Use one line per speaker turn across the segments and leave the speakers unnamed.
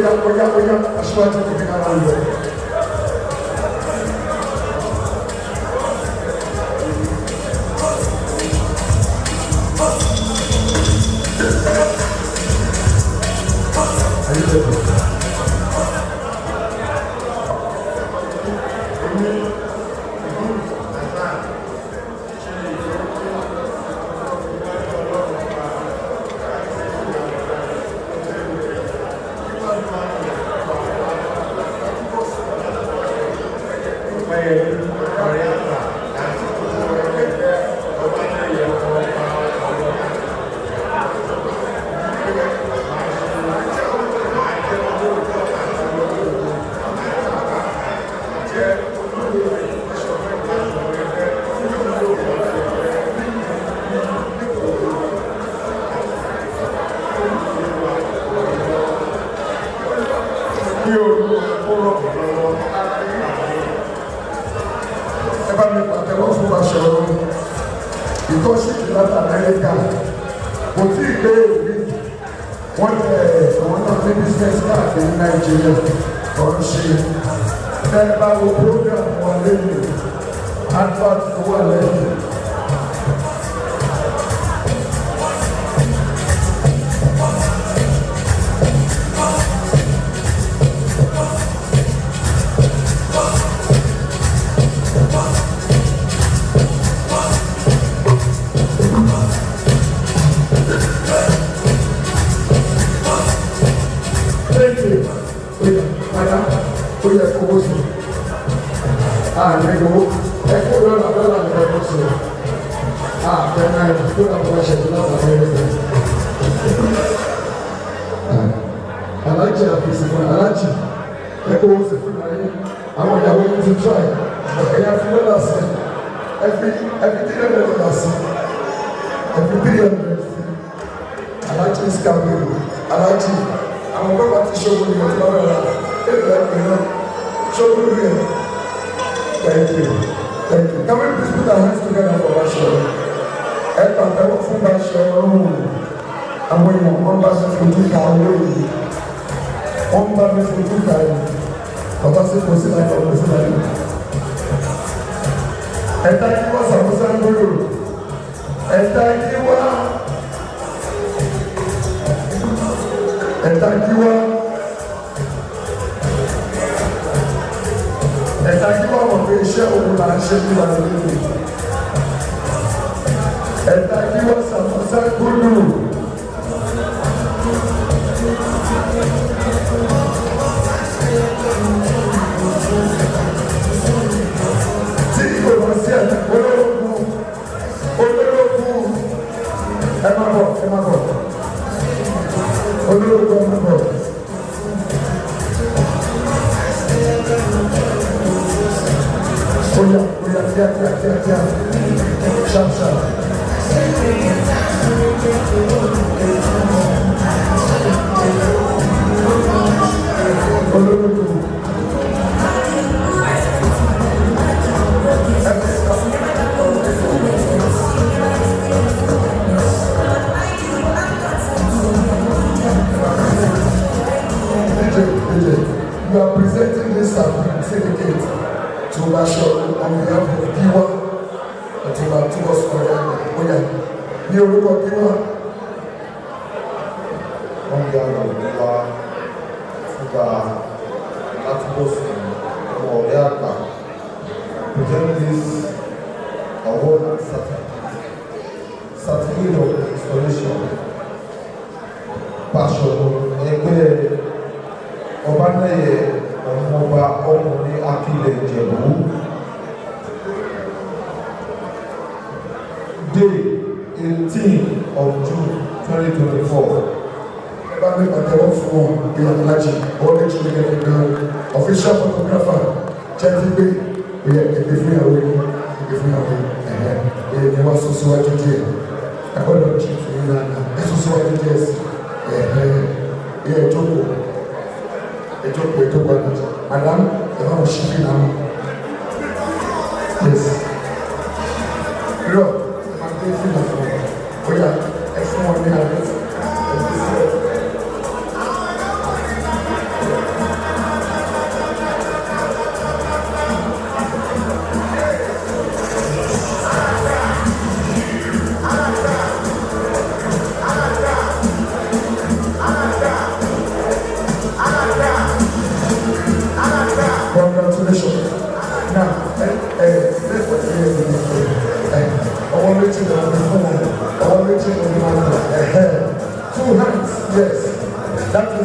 Óyá, óyá, óyá, aṣíwájú ti fi kára lọ. Are you ready? Kí Olúwa kó ràn mí lọ́wọ́. Ẹ bá mi pàtẹ́wọ́ fún Baṣọ̀run. Ìtọ́síkì láti Amẹ́ríkà. Kò tí ì pé èmi. Wọ́n tẹ̀ àwọn náà ní business káàkiri Nàìjíríà tó ń ṣe. Ẹ bá wo program wọn lẹ́yìn, advert tó wà lẹ́yìn. Thank you. Oya, madam, ó yẹ kówó sí. Ààrẹ owó, ẹ kó dọ́là, dọ́là ní ẹ̀kọ́ sí. Ààfẹ́ náírà tó náà fún ẹ̀ṣẹ̀ tó láti Amẹ́ríkà. Alájì àfìsì fún alájì, ẹ kówó sí fún ayé. Àwọn ìyàwó yìí ti try. Ẹ̀yà fi dọ́là sí. Ẹ fi $300 sí. Ẹ fi 300 sí. Alájì is coming. Alájì, àwọn bàbá ti ṣogun ní ọjọ́ rẹ̀ èlò ẹgbẹ̀ náà ṣogun ní ẹ̀. Thank you, thank you. Can we please put our hands together for Basọ̀run? Ẹ pàtẹ́wọ́ fún Basọ̀run. Àwọn èèyàn wọn bá mi fojú ka owó yìí, wọ́n bá mi fojú ka yìí. Bàbá sí kò sí láyé, ọkọ̀ sí láyé. Ẹ̀ta kí wọ́n sàmúsá ń gbọ́dọ̀. Ẹ̀ta kí wá. Ẹ̀ta kí wá. Ẹ̀ta kí wá mọ̀ pé iṣẹ́ òun là ń ṣe nígbà lóde. Ẹ̀ta kí wá sàmúsá gbọ́dọ̀. Tí kò bá sí ẹ̀ta olórogún, olórogún, ẹ má bọ̀, ẹ má bọ̀, olórogún, ẹ má bọ̀. Oya, oya, kíá, kíá, kíá, kíá, sharp, sharp. Olórogún. DJ, DJ, you are presenting this certificate to Basọ̀run on behalf of Giwa Ọ̀túnba Túbọ̀sún Ọ̀rẹ́. Oya, ní orúkọ Giwa.
On behalf of Giwa, Ọ̀túnba Látúbọ̀sún ọmọ ọ̀rẹ́ àgbà, present this award and certificate of installation, Basọ̀run ẹgbẹ́ Ọbanẹ́yẹ, ọmọọba ọkùnrin Akilẹ̀ Ìjẹ̀bú. Day 18 of June 2024.
Ẹ bá mi pàtẹ́wọ́ fún wọn bí alájì ọwọ́ méjì ní kẹ́kẹ́ gan. Official photographer jẹ́ ti gbé. Oyè, ẹgbẹ́ fún ìyàwó yìí, ẹgbẹ́ fún ìyàwó yìí. Ẹ̀hẹ́, oyè ni wọ́n sún síwájú díẹ̀. Ẹ gbọ́dọ̀ jì fún yín dáadáa. Ẹ sún síwájú díẹ̀ sí. Ẹ̀hẹ́, oyè, ẹ jókòó, ẹ jókòó, ẹ jókòó. Alájì, madam, ẹ bá wọn ṣí fi náà. Yes, irọ́, ẹ máa gbé fìlà fún wọn. Oyè, ẹ fún wọn ní alẹ́, ẹ gbé sílẹ̀.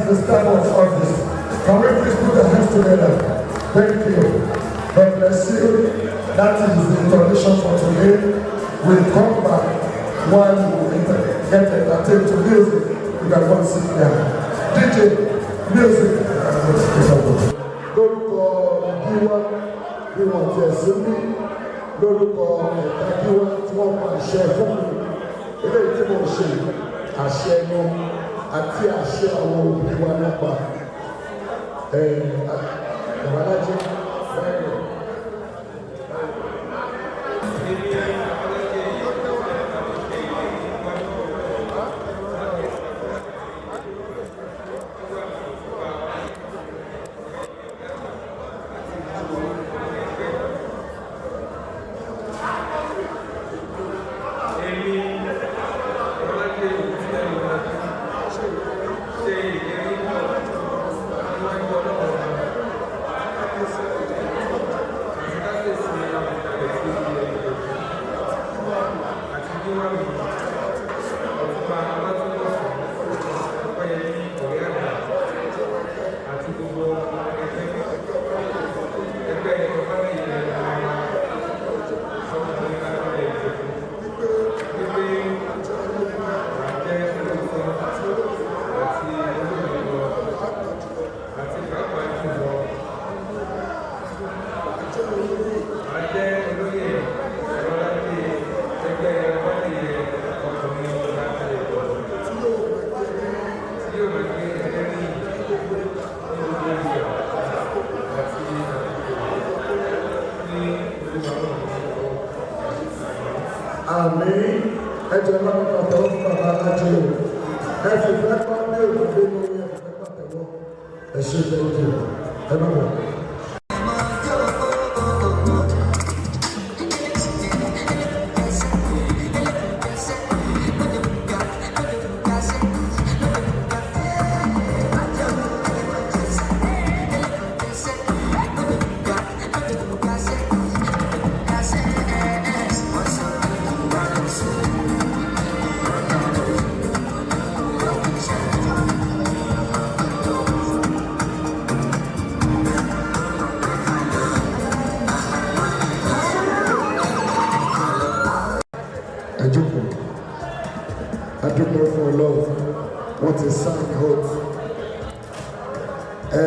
the staff of office. Can we please put our hands together? Thank you. God bless you. That is the tradition for today. We'll come back while we get entertained to music. You can go and sit down. DJ, music. Lórúkọ Gíwá bí wọ́n tiẹ̀ sí ní lórúkọ ẹ̀ka Gíwá tí wọ́n pa àṣẹ fún mi. Eléyìí tí mo ṣe, àṣẹ ẹnu àti àṣẹ àwọn òbí wa nípa Babalájí báyìí.
Èmi Ọlájẹ Òkútẹ́lẹ̀ ṣe ìlérí níwájú Ọlọ́run àti kábíyèsí Àwùjalẹ̀ tí ilẹ̀ Ìjẹ̀bú àti gíwámi Ọ̀túnba Ọlátúnbọ̀sún Ọpẹ́yẹmí Ọ̀rẹ́ Àgbà àti gbogbo ẹgbẹ́ ẹgbẹ́ Ọbálẹ̀yẹ ọkùnrin Akílẹ̀ Ìjẹ̀bú wípé àjẹ́ olóòótọ́ àti olódodo àti pàápàá jùlọ àjẹ́ olóyè Ọlọ́ládé ẹgbẹ́ Ọbálẹ̀yẹ ọkùnrin Akílẹ̀ Ìjẹ̀bú tí yóò máa gbé ẹgbẹ́ ní ní gbogbo ìgbà àti àkókò ní Olúwa náà ní ọwọ́.
Àmín. Ẹ jẹ́ bá mi pàtẹ́wọ́ fún bàbá alájẹ o. Ẹ fi fẹ́ pa ní òkúté lórí, ẹ fi fẹ́ pàtẹ́wọ́. Ẹ ṣe, thank you. Ẹ má bọ̀. Ẹ jókòó. A dúpẹ́ fún Ọlọ́run, wọ́n ti sign oath. Ẹ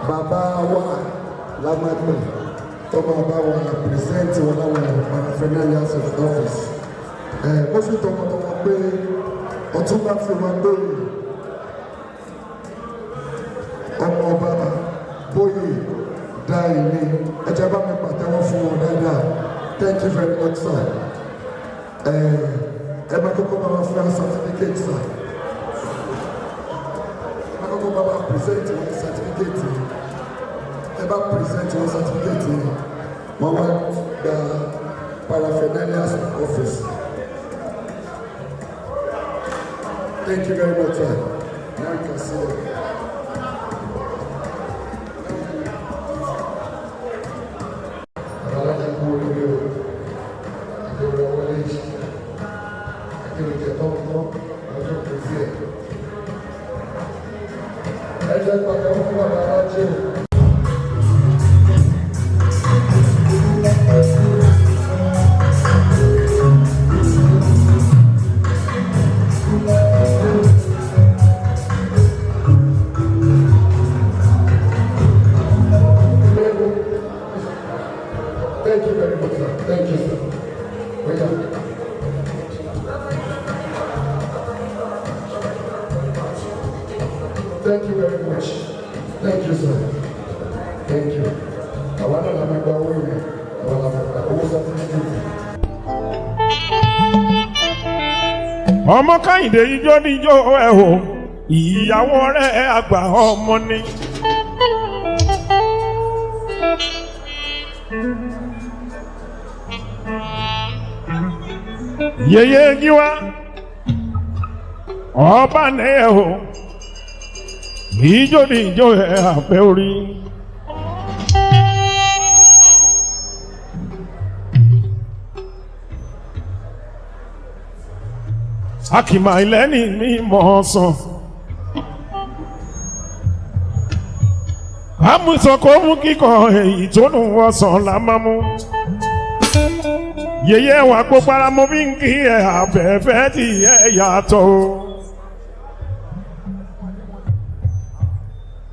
bàbá wa la máa pè tó máa bá wa present wọn láwọn paraphernalias of office. Ẹ mo fi tọmọtọmọ pé Ọ̀túnba fi wọn lóye ọmọ ọba bóyè dá ilé. Ẹ jẹ́ bá mi pàtẹ́wọ́ fún wọn dáadáa. Thank you very much, sir. Ẹ ẹ máa kọ́kọ́ bá wa fún wa certificate, sir. Ẹ máa kọ́kọ́ bá wa present wọn ní certificate yìí. Ẹ bá present wọn certificate yìí, wọ́n wá gba paraphernalias of office. Thank you very much, sir. Now you can see them. Alájẹ kú oríire o. Ìjọba wọlé ìjọba tọ́kọ́ ọjọ́ kò sí ẹ̀. Ẹ jẹ́ pàtàkì fún bàbá alájẹ o. Thank you very much, sir. Thank you, sir. Oya. Thank you very much. Thank you, sir. Thank you. Àwa náà la máa gba owó yẹn. Àwa la máa gba owó certificate.
Ọmọ Kẹ́hìndé, ijó níjó ẹ o, ìyàwó rẹ̀ àgbà ọmọ ni. Yèyé gíwá ọba ní ẹ o, ijó níjó ẹ àfẹ́ orí. Akìmọ̀ ilẹ̀ ní mímọ́ sàn. Àmùsàn kò mú kíkọ èyí tó nù ọ̀sán la máa mú. Yèyé wa gbogbo ara mo fi ń kí ẹ abẹ́fẹ́ tí ẹ yàtọ̀ o.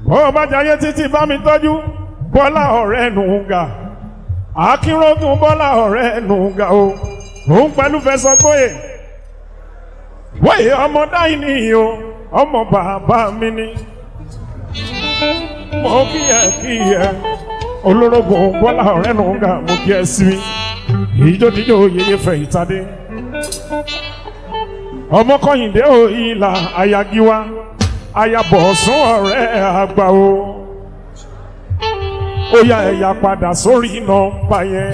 Bó bá jayé títí bá mi tọ́jú Bọ́lá ọ̀rẹ́ nù ga. Akínrógún Bọ́lá ọ̀rẹ́ nù ga o. Òun pẹ̀lú fẹsọ̀ gbóyè. Wọ́yẹ̀ ọmọ dáìní o, ọmọ bàbá mi ni. Mo kí ẹ kí ẹ olórogún Bọ́lá ọ̀rẹ́ nù ga mo kí ẹ sí mi. Ìjódìjó yeye fẹ̀ ìtadé. Ọmọ Kọ́yìndé ò ìlà ayagiwa ayabọ̀sún ọ̀rẹ́ àgbà o. Ó yá ẹ̀yà padà sórí nọ́mbà yẹn.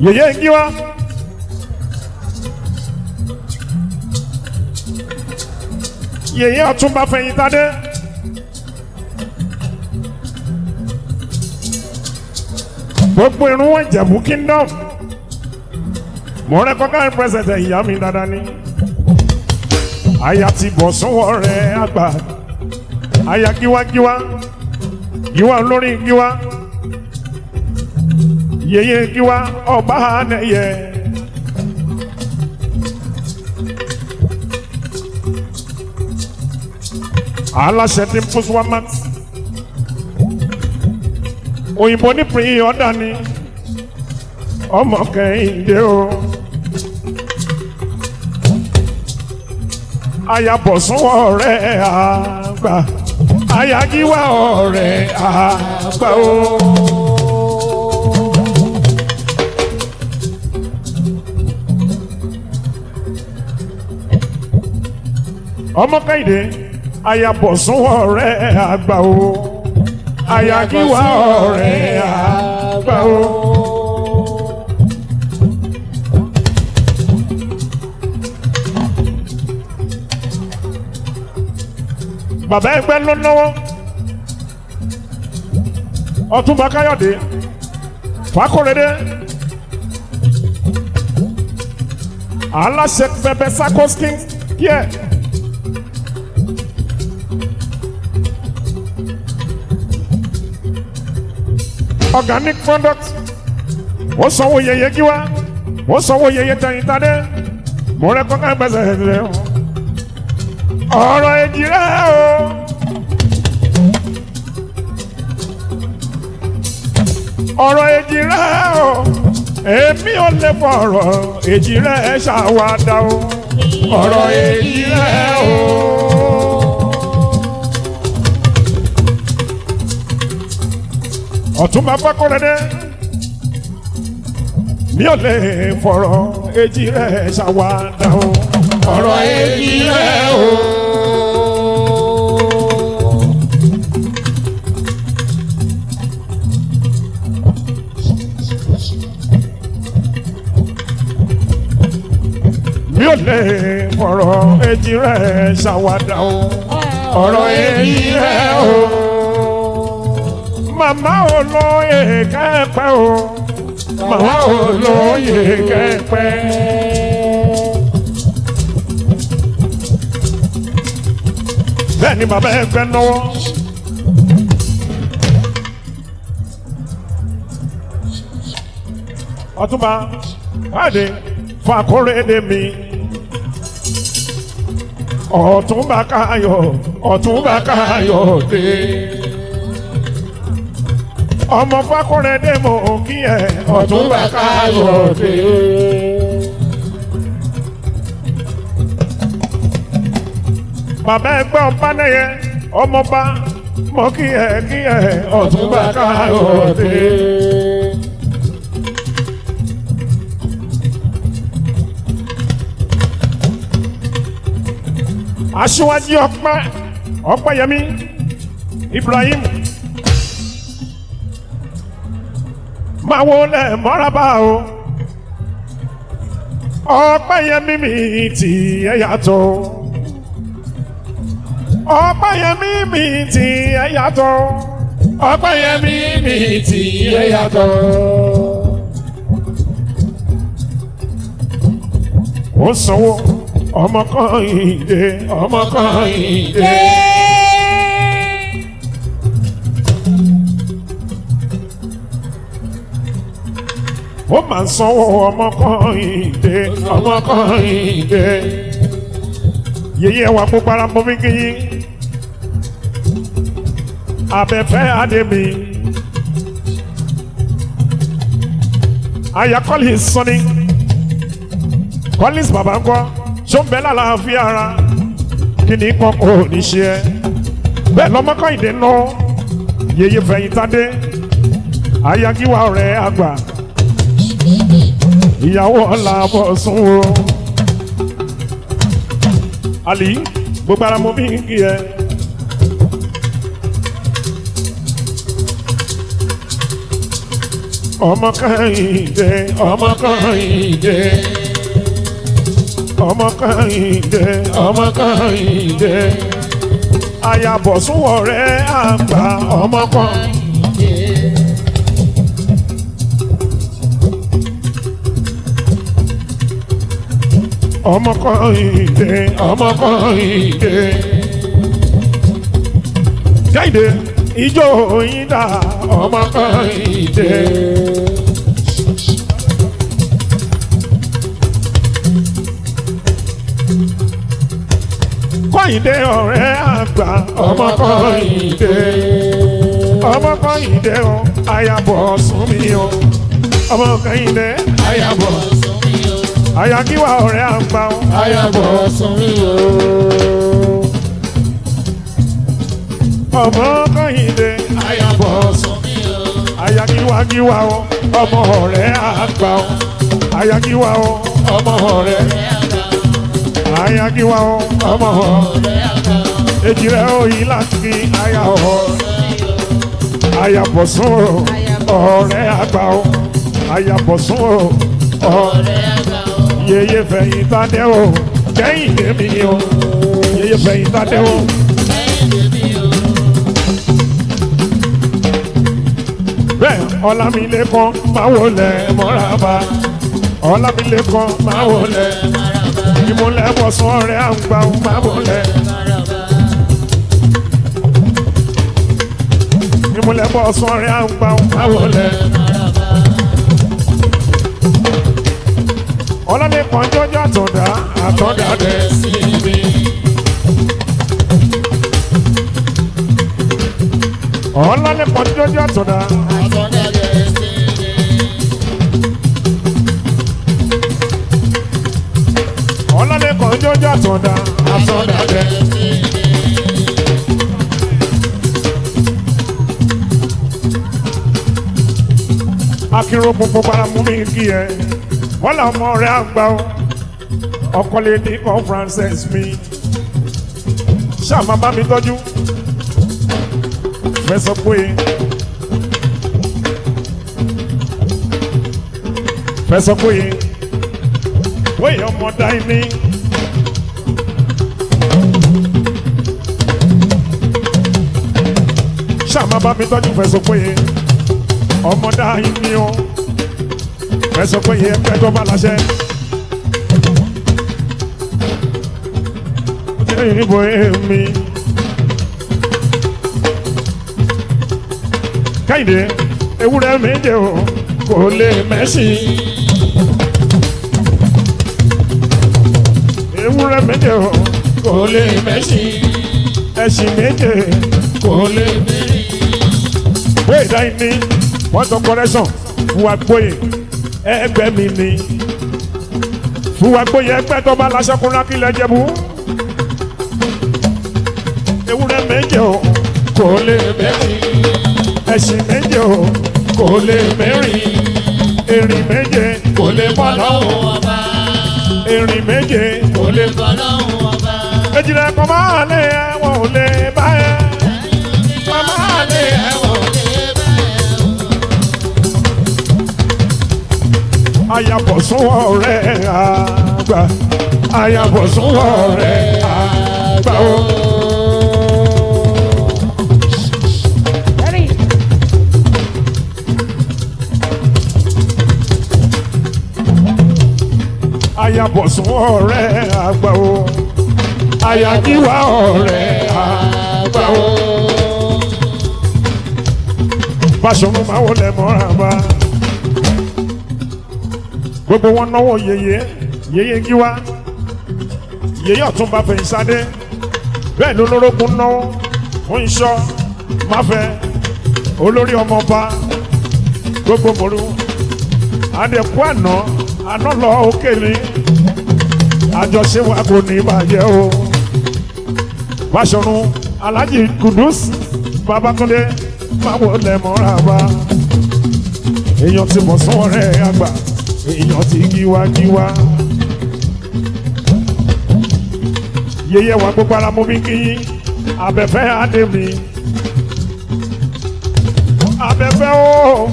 Yèyé ń kí wá. Yèyé Ọ̀túnba Fẹ̀yìntadé. Gbogbo irun wọn Ìjẹ̀bú kingdom. Mo rẹ́ kọ́kọ́ pẹ́sẹ̀tẹ̀ ìyá mi dáadáa ni. Aya ti bọ̀ sọ́wọ́ rẹ̀ àgbà. Aya gíwágíwá. Gíwá olórí gíwá. Yèyé gíwá ọba anẹyẹ. Aláṣẹ tí ń fún Max. Òyìnbó ní pín ọ̀dà ni. Ọmọ Kẹ́hìndé o. Ayabọ̀sún ọ̀rẹ́ àgbà. Ayagíwá ọ̀rẹ́ àgbà o. Ọmọ Kẹ́hìndé ayabọ̀sún ọ̀rẹ́ àgbà o. Ayagíwá ọ̀rẹ́ àgbà o. Bàbá ẹgbẹ́ ló náwó. Ọ̀túnba Káyọ̀dé Fákóredé aláṣẹ pẹpẹ Sako skin care. Organic product. Ó sanwó yẹyẹ gíwá, ó sanwó yẹyẹ tẹ̀yìntàdé. Mo rẹ kọ́kọ́ gbèsè ẹ̀ ọ̀rọ̀ èjì rẹ̀ o. Ọ̀rọ̀ èjì rẹ̀ o. Èmi ò lè fọ̀rọ̀ èjì rẹ̀ ṣàwádà o. Ọ̀rọ̀ èjì rẹ̀ o. Ọ̀túnba Fákóredé mi ò lè fọ̀rọ̀ èjì rẹ̀ ṣàwádà o. Ọ̀rọ̀ èjì rẹ̀ o. Mi ò lè fọ̀rọ̀ èjì rẹ̀ ṣàwádà o. Ọ̀rọ̀ èjì rẹ̀ o. Màmá olóyè kẹ́pẹ́ o. Màmá olóyè kẹ́pẹ́. Bẹ́ẹ̀ ni bàbá ẹgbẹ́ náwó. Ọ̀túnba Káyọ̀dé Fákóredé mi. Ọ̀túnba Káyọ̀ Ọ̀túnba Káyọ̀dé. Ọmọ Fákóredé mo kí ẹ Ọ̀túnba Káyọ̀dé. Bàbá ẹgbẹ́ ọba nẹ́yẹ ọmọba mo kí ẹ kí ẹ Ọ̀túnba Káyọ̀dé. Aṣíwájú Ọpẹ́ Ọpẹ́yẹmí Ibrahim máa wọlé mọ́rábà o. Ọpẹ́yẹmí mi ti ẹ yàtọ̀. Ọpẹ́yẹmí mi ti ẹ yàtọ̀. Ọpẹ́yẹmí mi ti ẹ yàtọ̀. Ó sanwó ọmọ kan ìdè ọmọ kan ìdè. Ó máa ń sanwó ọmọ kan ìdè ọmọ kan ìdè. Yèyé ẹwà gbogbo ara mọ́ mi kí yín. Abẹ́fẹ́ Adémi. Aya Collins Sunny. Collins bàbá ń kọ́ ṣó ń bẹ lálàáfíà ara kí ni kan kò ní ṣe ẹ́. Bẹ́ẹ̀ lọ́mọ kan ìdè nù. Yèyé fẹ̀yìntàdé. Ayagiwa ọ̀rẹ́ àgbà. Ìyàwó ọ̀la bọ̀ sún o. Ali gbogbo ara mo fi ń kí ẹ. Ọmọ Kẹ́hìndé, ọmọ Kẹ́hìndé, ọmọ Kẹ́hìndé, ọmọ Kẹ́hìndé. Ayàbọ̀sùn ọ̀rẹ́ àgbà ọmọ kan. Ọmọ Kẹ́hìndé, ọmọ Kẹ́hìndé. Kẹ́hìndé, ijó yín dà ọmọ Kẹ́hìndé. Kẹ́hìndé ọ̀rẹ́ àgbà ọmọ Kẹ́hìndé. Ọmọ Kẹ́hìndé o, ayàbọ̀ sún mi o. Ọmọ Kẹ́hìndé,
Ayàbọ̀
ayagiwa ọ̀rẹ́ àgbà o.
Ayàbọ̀ sún mi o.
Ọmọ Kẹ́hìndé,
Ayàbọ̀ sún mi o.
ayagiwagiwa o. Ọmọ ọ̀rẹ́ àgbà o. Ayagiwa o, ọmọ ọ̀rẹ́. Ayagiwa o, ọmọ ọ̀rẹ́. Èjìrẹ́ òyìn láti aya ọ̀. Ayàbọ̀sún o, ọ̀rẹ́ àgbà o. Ayàbọ̀sún o, ọ̀rẹ́ yeye fẹ̀yìn tádé o, Kẹ́hìndé mi o. Yeye fẹ̀yìn tádé o. Bẹ́ẹ̀ Ọlámilékan máa wọlé mọ́ràbá. Ọlámilékan máa wọlé. Ìmúlẹ̀ bọ̀sùn ọ̀rẹ́ àgbà máa wọlé. Ìmúlẹ̀ bọ̀sùn ọ̀rẹ́ àgbà máa wọlé. Ọlámilékan jọjọ àtọ̀dá àtọ̀dá dẹ̀ sí mi. Ọlámilékan jọjọ àtọ̀dá. Ọlálékan jọjọ àtọ̀dá àtọ̀dá dẹ̀. Akínró gbogbo para mú mi kí ẹ. Wọ́n là ọmọ rẹ̀ àgbà o. Ọkọ lè ní conferences mi. Ṣáà máa bá mi tọ́jú. Fẹ́ sọ pé fẹ́ sọ pé bóyá ọmọ dání. Ṣáà máa bá mi tọ́jú fẹ́ sọ pé ọmọ dání o. Fẹ́ sọ pé ẹgbẹ́ tó bá láṣẹ. Ó jẹ́ ìrìbọ èmi. Kẹ́hìndé ewúrẹ́ méje o kò lè mẹ́sìn. Ewúrẹ́ méje o kò lè mẹ́sìn. Ẹṣin méje kò lè mẹ́rin. Bóyá ìdáyìí ní wọ́n sọ correction fún wa gbóyè ẹgbẹ́ mi ni. Fún wa gbóyè ẹgbẹ́ tó bá láṣẹ kúnlá kílẹ̀ jẹ̀bú. Ewúrẹ́ méje o kò lè mẹ́rin. Ẹṣin méje o kò lè mẹ́rin. Erin méje kò lè bọ́ lọ́wọ́. Erin méje kò lè
Ọlọ́run ọba.
Èjìlẹ̀ kọ́ máa lé ẹ̀wọ̀n ò lè bá ẹ. Kọ́ máa lé ẹ̀wọ̀n. Ayabọ̀sún ọ̀rẹ́ àgbà. Ayabọ̀sún ọ̀rẹ́ àgbà o. Ayabọ̀sún ọ̀rẹ́ àgbà o. Ayagiwa ọ̀rẹ́ àgbà o. Báṣọ̀run máa wọlé mọ́ra bá. Gbogbo wọn náwó yeye yeye gíwá yeye ọ̀túnba fẹ̀yìntàdé bẹ́ẹ̀ ló lórókun náwó fún iṣọ́ máfẹ́ olórí ọmọọba gbogbo mòru àdẹ̀kú àná àná lọ òkèlè àjọṣe wa kò ní bàjẹ́ o Báṣọ̀run Alhaji Kudus Babátúndé máwo lẹ́mọ́ra wa èèyàn ti bọ̀ sún ọ̀rẹ́ àgbà èèyàn ti gíwágíwá yẹyẹ wa gbogbo ara mú mi kí yín abẹ́fẹ́ adé mi abẹ́fẹ́ o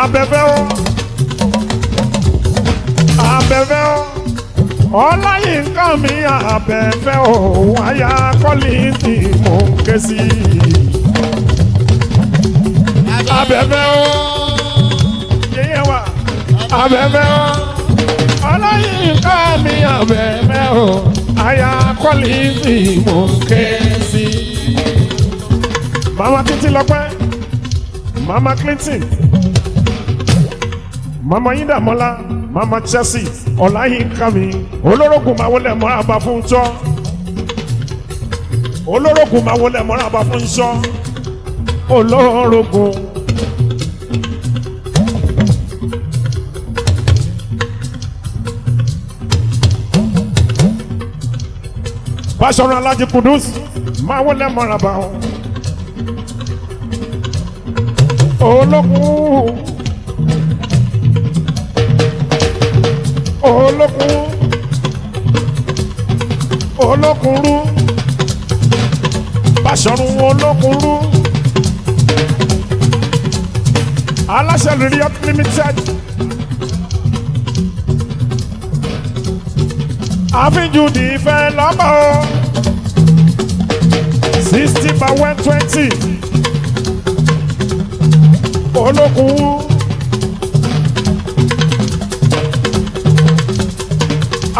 abẹ́fẹ́ o abẹ́fẹ́ o ọláyínká mi abẹ́fẹ́ o wáyà kọ́lí tí mò ń ké sí abẹ́fẹ́ o yẹyẹ wa abẹ́fẹ́ o ọláyínká mi abẹ́fẹ́ o àyà kọ́lí tí mò ń ké sí. Mama Títí Lọ́pẹ́, Mama Clinton, Mama Yindamola, Mama Chelsea, Ọláyínká mi, olórógùn máa wọlé mọ́ra bá fún tọ́. Olórógùn máa wọlé mọ́ra bá fún sọ́. Olórógùn. Báṣọ̀run Alájí Kudus máa wọlé mọ́ra bá wọn. Olókun olókun olókunrú Báṣọ̀run olókunrú aláṣẹ Riot Limited àfijù di ìfẹ́ lọ́mọ 60 by 120 olókun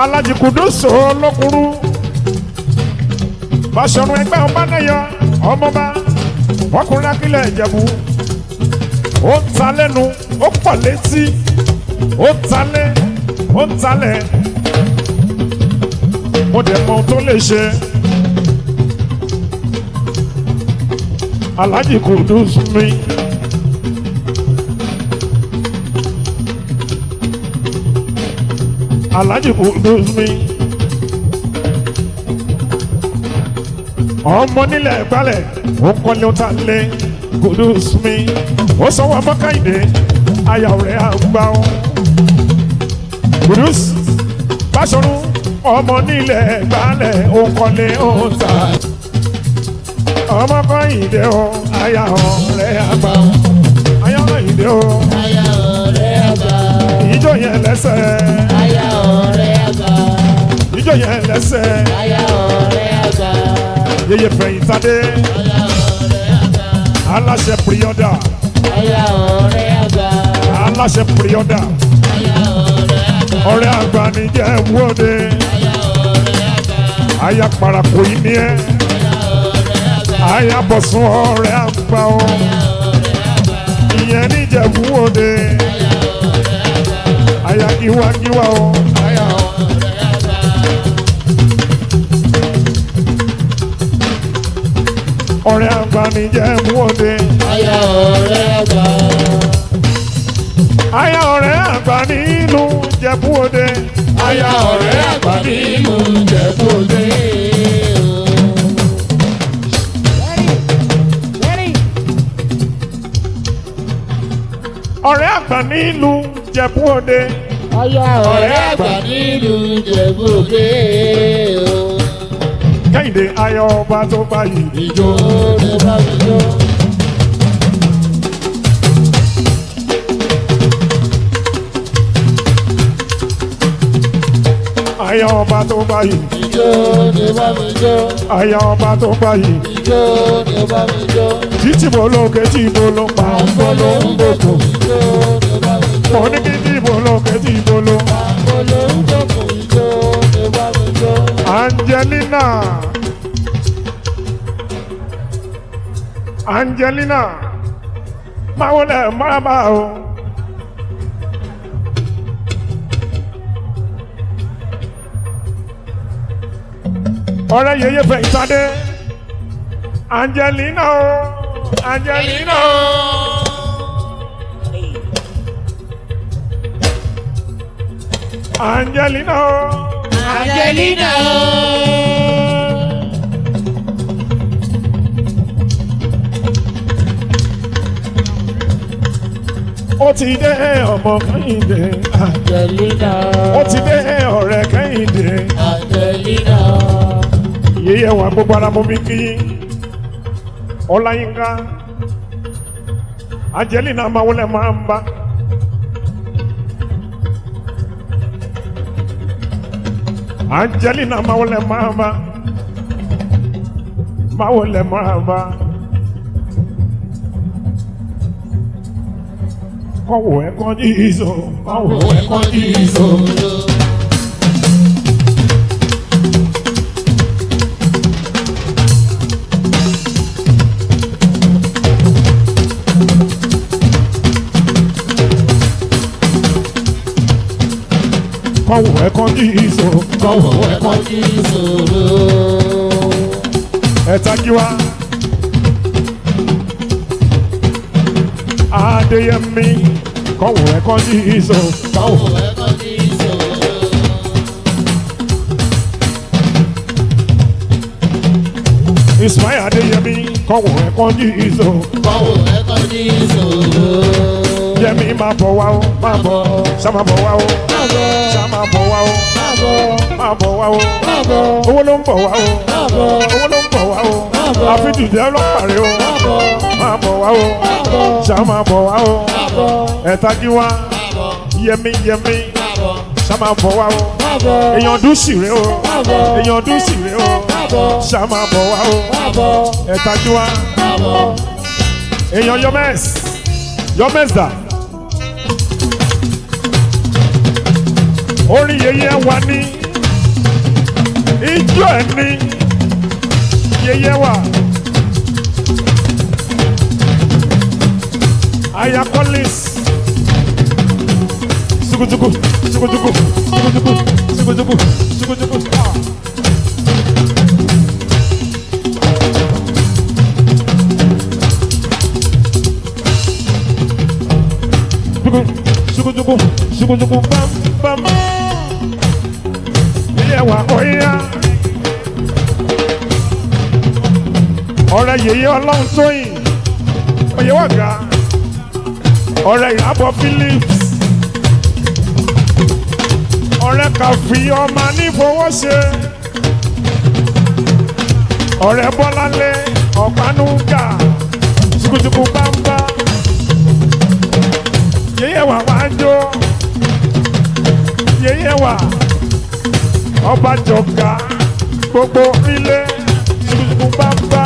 Alájí Kudus olókunrú Báṣọ̀run ẹgbẹ́ ọba náyọ ọmọba ọkùnrin akílẹ̀ Ìjẹ̀bú ó ń ta lẹ́nu ó pọ̀ létí ó ń talẹ́ ó ń talẹ̀ mo dẹ̀ mọ ohun tó lè ṣe Alájí Kudus mi. Alhaji Kudus mi. Ọmọ nílẹ̀ gbalẹ̀, ó kọ́lé ó ta lé Kudus mi. Ó sanwó ọmọkáyìndé, aya rẹ̀ àgbà ó. Kudus Báṣọ̀run, ọmọ nílẹ̀ gbalẹ̀, ó kọ́lé ó ta. Ọmọkáyìndé o, aya rẹ̀ àgbà ó. Aya Kàyìndé o,
Aya ọ̀rẹ́ àgbà.
ìjọ yẹn lẹ́sẹ̀,
Aya ọ̀rẹ́ àgbà.
ìjọ yẹn lẹ́sẹ̀.
Aya ọ̀rẹ́ àgbà.
Yeye fẹ̀yìntàdé
Aya ọ̀rẹ́ àgbà.
aláṣẹ píríọ́dà
Aya ọ̀rẹ́ àgbà.
aláṣẹ píríọ́dà
Aya ọ̀rẹ́ àgbà.
ọ̀rẹ́ àgbà níjẹ́ wọ́de
Aya ọ̀rẹ́ àgbà.
aya parako yìí ni ẹ
Aya ọ̀rẹ́ àgbà.
aya bọ̀sùn ọ̀rẹ́ àgbà o
Aya ọ̀rẹ́ àgbà.
ìyẹn níjẹ́ wọ́de
Aya ọ̀rẹ́ àgbà.
aya giwagiwa o aya
Ọ̀rẹ́ àgbà.
ọ̀rẹ́ àgbà níjẹ́ wọ́de
Aya ọ̀rẹ́ àgbà.
aya ọ̀rẹ́ àgbà nínú jẹ̀bú òde
Aya ọ̀rẹ́ àgbà nínú Ìjẹ̀bú Òde.
Ọ̀rẹ́ àgbà nínú jẹ̀bú òde
Aya ọ̀rẹ́ àgbà nílùú Ìjẹ̀bú Òde o.
Kẹ́hìndé ayọ̀ ọba tó báyìí.
Ìjó ni bá mi jó.
Ayọ̀ ọba tó báyìí.
Ìjó ni bá mi jó.
Ayọ̀ ọba tó báyìí.
Ìjó ni bá mi jó.
Títí mo lókè tí mo ló pa
Àǹfọ̀ ló ń bòkò. Ìjó ni bá mi jó.
Mo ní kí tí mo lókè tí mo ló.
Àǹfọ̀ ló ń bòkò. Ìjó ni bá mi jó.
Angelina. Angelina. Máa wọlé máa bá o. Ọ̀rẹ́ yeye fẹ̀ ìtàdé. Angelina o. Angelina o. Angelina o.
Angelina o.
Ó ti dé ọmọ Kẹ́hìndé.
Angelina.
Ó ti dé ọ̀rẹ́ Kẹ́hìndé.
Angelina.
Yeye wa gbogbo ara mo mi kí yín. Ọláyínká. Angelina máa wọlé máa ń bá. Angelina máa wọlé máa ń bá. Máa wọlé máa ń bá. Kọ̀wọ̀ ẹ̀kọ́ ní ìzò. Kọ̀wọ̀ ẹ̀kọ́ ní ìzò. Kọ̀wọ̀ ẹ̀kọ́ ní ìzò.
Kọ̀wọ̀ ẹ̀kọ́ ní ìṣòro.
Ẹ̀tajíwá. Adéyẹmí kọ̀wọ̀ ẹ̀kọ́ ní ìzò.
Kọ̀wọ̀ ẹ̀kọ́ ní ìṣòro.
Ismail Adéyẹmí kọ̀wọ̀ ẹ̀kọ́ ní ìzò.
Kọ̀wọ̀ ẹ̀kọ́ ní ìṣòro.
Yẹmí máa bọ̀ wá o, máa bọ̀, ṣá máa bọ̀ wá o, ṣá máa bọ̀ wá o, máa bọ̀ wá o. Owó ló ń bọ̀ wá o, owó ló ń bọ̀ wá o. Àfijùjẹ́ ọlọ́pàá rẹ o, máa bọ̀ wá o, ṣá máa bọ̀ wá o. Ẹ̀tajíwá, Yẹmí Yẹmí, ṣá máa bọ̀ wá o. Èèyàn dùn sí rẹ o, èèyàn dùn sí rẹ o, ṣá máa bọ̀ wá o. Ẹ̀tajíwá, èèyàn Yọmẹ́s, Yọmẹ́s dà. Orin yeye wa ní ijó ẹ ní yeye wa. Aya Collins sukutuku sukutuku sukutuku sukutuku sukutuku. Ah. Sukutuku sukutuku bam bam. Yeye wa oya. Ọ̀rẹ́ yèyé ọlọ́run tóyìn oyè wà ga ọ̀rẹ́ ìyábọ̀ Phillips ọ̀rẹ́ kàfí ọmọ nífowóṣe ọ̀rẹ́ bọ́láńlé ọ̀pánúgà ṣùkùṣùkù bámbá yèyé wà wá jó yèyé wà ọba jọ̀gá gbogbo ilé ṣùkùṣùkù bámbá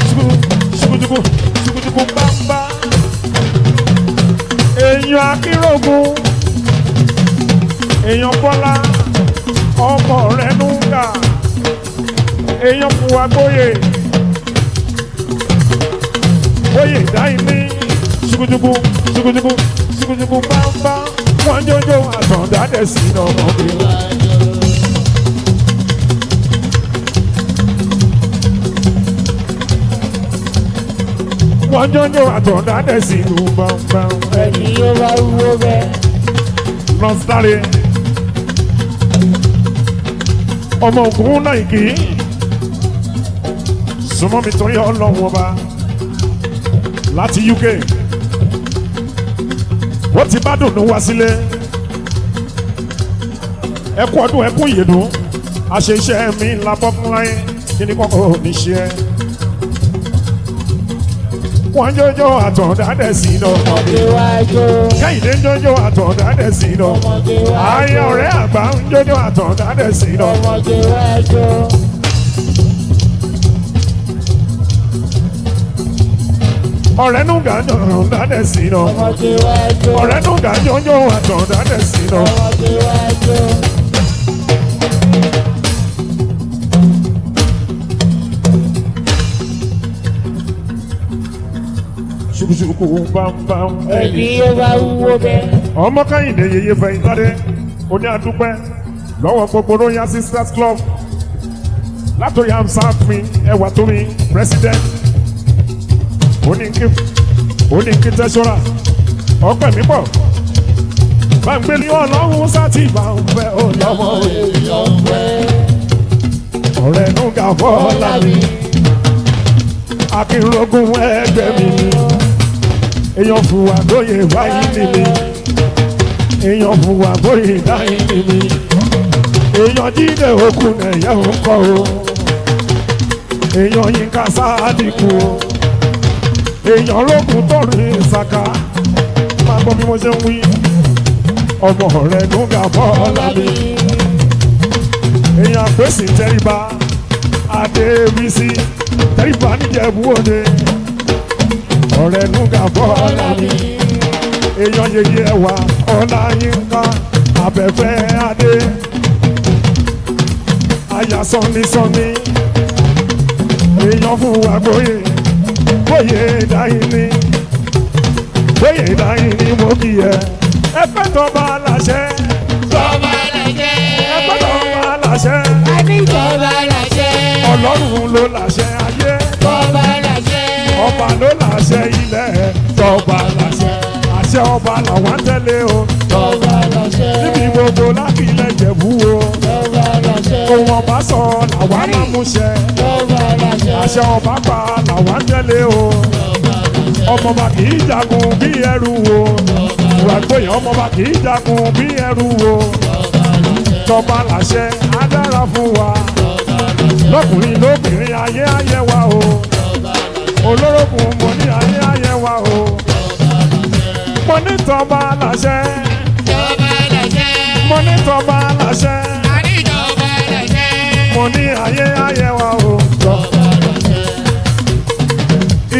ṣùkùṣùkù ṣùkùṣùkù bámbá èèyàn akérògùn èèyàn bọ́lá ọmọ rẹ̀ nùgà èèyàn fúwa gbóyè gbóyè dáìní ṣùkùṣùkù ṣùkùṣùkù ṣùkùṣùkù bámbá wọ́n jọjọ àtọ̀dá dẹ̀ sí ọmọdé. Wọ́n jọjọ àtọ̀dá dẹ̀ sí ìlú bámbá.
Ẹni yóò bá wúwo bẹ́ẹ̀.
Lọ́sítárì ọmọ ògùn náà kì í súnmọ́ mi torí ọlọ́run ọba láti UK. Ó ti bá dùnú wá sílé. Ẹkú ọdún ẹkú ìyèdùn. Àṣeṣe mi labọ́ fún láyé. Kí ni kọ́kọ́ mi ṣe ẹ́? Wọ́n jọjọ́ àtọ̀dá dẹ̀ sí lọ.
Ọmọge wá jó.
Kẹ́hìndé ń jọjọ́ àtọ̀dá dẹ̀ sí lọ.
Ọmọge wá
Ayé
jó.
ọ̀rẹ́ àgbà ń jọjọ́ àtọ̀dá dẹ̀ sí lọ.
Ọmọge wá jó.
Ọ̀rẹ́ nùgà jọ̀dá dẹ̀ sí lọ.
Ọmọge wá jó.
Ọ̀rẹ́ nùgà jọjọ́ àtọ̀dá dẹ̀ sí lọ.
Ọmọge wá jó.
Ṣùkùṣùkù bámbám.
Ẹni ó bá wúwo bẹ́ẹ̀.
Ọmọ Kẹ́hìndé yeye fẹ̀yìntàdé oní adúpẹ́ lọ́wọ́ gbogbo Royal Sisters Club látòrí amsa mi ẹwà tó mi president oníkí tẹ́sọ́rà ọpẹ́ mi pọ̀ báńgbélé ọlọ́run sátì bá ń fẹ́ ọlọ́mọ
Èèyàn fẹ́.
ọ̀rẹ́ nùgà bọ́ọ̀lá mi akínrógún ẹgbẹ́ mi ni èèyàn fùwà lóye báyìí ni mi èèyàn fùwà bóyè báyìí ni mi èèyàn jíde òkú nẹ̀yẹ́ ń kọ́ o èèyàn yínká sáàdìkù o èèyàn rókun tó rìn ìsàkà máa gbọ́ bí mo ṣe ń wí ọmọ rẹ̀ nùgà bọ́ọ̀lá mi èèyàn àpèsè tẹríba adébísí tẹríba níjẹ̀bú òde ọ̀rẹ́ nùgà bọ́ọ̀lá mi èèyàn yeye ẹwà ọláyínká abẹ́fẹ́ adé aya sọ́ni sọ́ni èèyàn fún wa gbóyè gbóyè dáhìn ní gbóyè dáhìn ní mo kì í ẹ ẹ fẹ́ tọ́ bá láṣẹ
Tọ́ba làṣẹ.
ẹ fẹ́ tọ́ bá láṣẹ
Àní tọ́ba làṣẹ.
ọlọ́run ló láṣẹ ayé
Tọ́ba làṣẹ.
ọba ló láṣẹ ilẹ̀ tọ́ba láṣẹ àṣẹ ọba làwọn ń tẹ̀lé o
Tọ́ba làṣẹ.
níbi gbogbo lákìlẹ̀ jẹ̀bú o
Tọ́ba làṣẹ.
ohun ọba sọ làwọn máa mú ṣẹ
Tọ́ba làṣẹ.
àṣẹ ọba pa làwọn ń tẹ̀lé o ọmọọba kì í jagun bí ẹrú o ìwàgbóyè ọmọọba kì í jagun bí ẹrú o tọ́ba láṣẹ á dára fún wa lọ́kùnrin lóbìnrin ayé ayé wa o olórogún mo ní ayé ayé wa o mo ní tọ́ba láṣẹ
Tọ́ba làṣẹ.
mo ní tọ́ba láṣẹ
Àní tọ́ba làṣẹ.
mo ní ayé ayé wa o.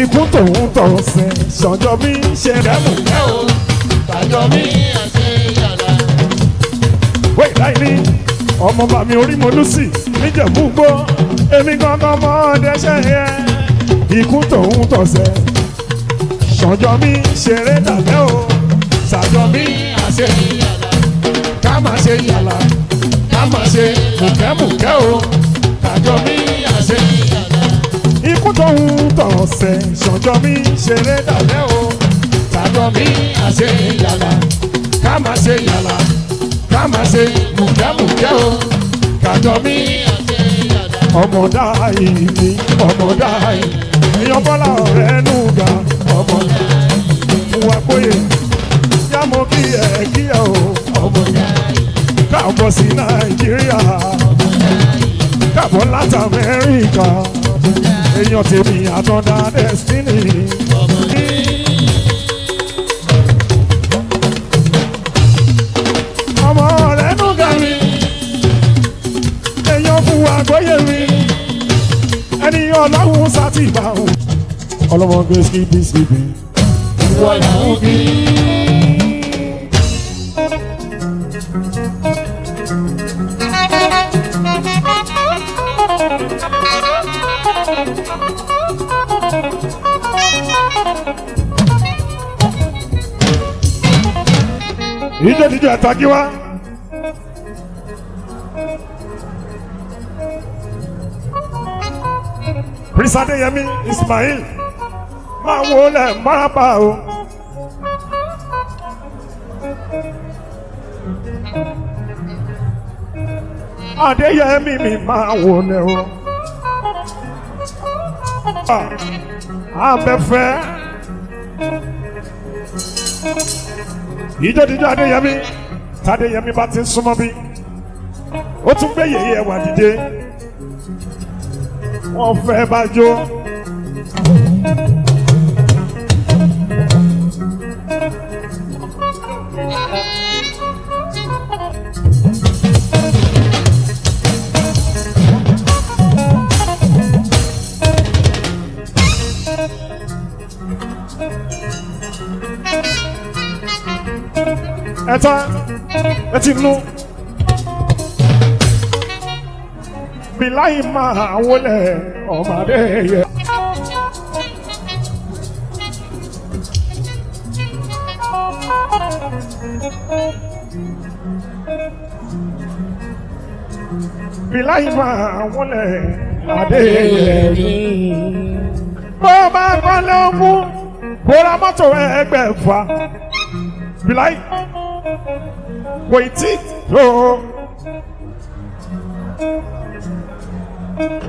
Ikú tòun tọ̀rọ̀ sẹ̀ ṣọjọ́ bí ṣe rẹ̀ mú kẹ́ o.
Tàjọ mi àṣẹ yàrá.
Wait, láì ní ọmọ bàmí orí mo lùsì níjẹ̀bú gbó èmi gangan mọ́ ọdẹṣẹ́ yẹn. Ikú tòun tọ̀sẹ̀ ṣọjọ́ mi ṣeré dàbẹ́ o. Ṣàjọ mi àṣẹ ká máa ṣe yàrá ká máa ṣe mùkẹ́mùkẹ́ o. Ṣàjọ mi àṣẹ ikú tóun tọ̀sẹ̀ ṣọjọ́ mi ṣeré dàbẹ́ o. Ṣàjọ mi àṣẹ yàrá ká máa ṣe yàrá ká máa ṣe mùkẹ́mùkẹ́ o. Kàjọ mi ọmọdá ìní ọmọdá ìní èèyàn bọ́lá ọ̀rẹ́ nù ga ọmọ wà bóyè yá mo kí ẹ kí ẹ o ọmọ káàbọ̀ sí Nàìjíríà káàbọ̀ láti Amẹ́ríkà èèyàn tèmi àtọ̀dá destiny. Ọmọ rẹ̀ nù ga mi èèyàn fún wa gbóyè mi ẹni ọlọ́run sátì bá òun. Ọlọ́mọ gbé skibi skibi.
Ìwọ là ń bí.
Ìjọ díjọ àtàkì wá. Prince Adéyẹmí Ismail máa wo lẹ̀ máraba o. Adéyẹmí mi máa wo lẹ̀ o. Abẹ́fẹ́. Ìjọ́díjọ́ Adéyẹmí, tádéyẹmí bá ti ń súnmọ́ bí ó tún gbé yèyé ẹwà dìde, wọ́n fẹ́ bá jó. Ẹ̀ta ẹ ti nu bíláì máa wọlé ọmọdé yẹ. Bíláì máa wọlé adé yẹ. Bó bá kọ́lé ogún, kó ra mọ́tò ẹgbẹ̀fà. Bíláì kò tí tó.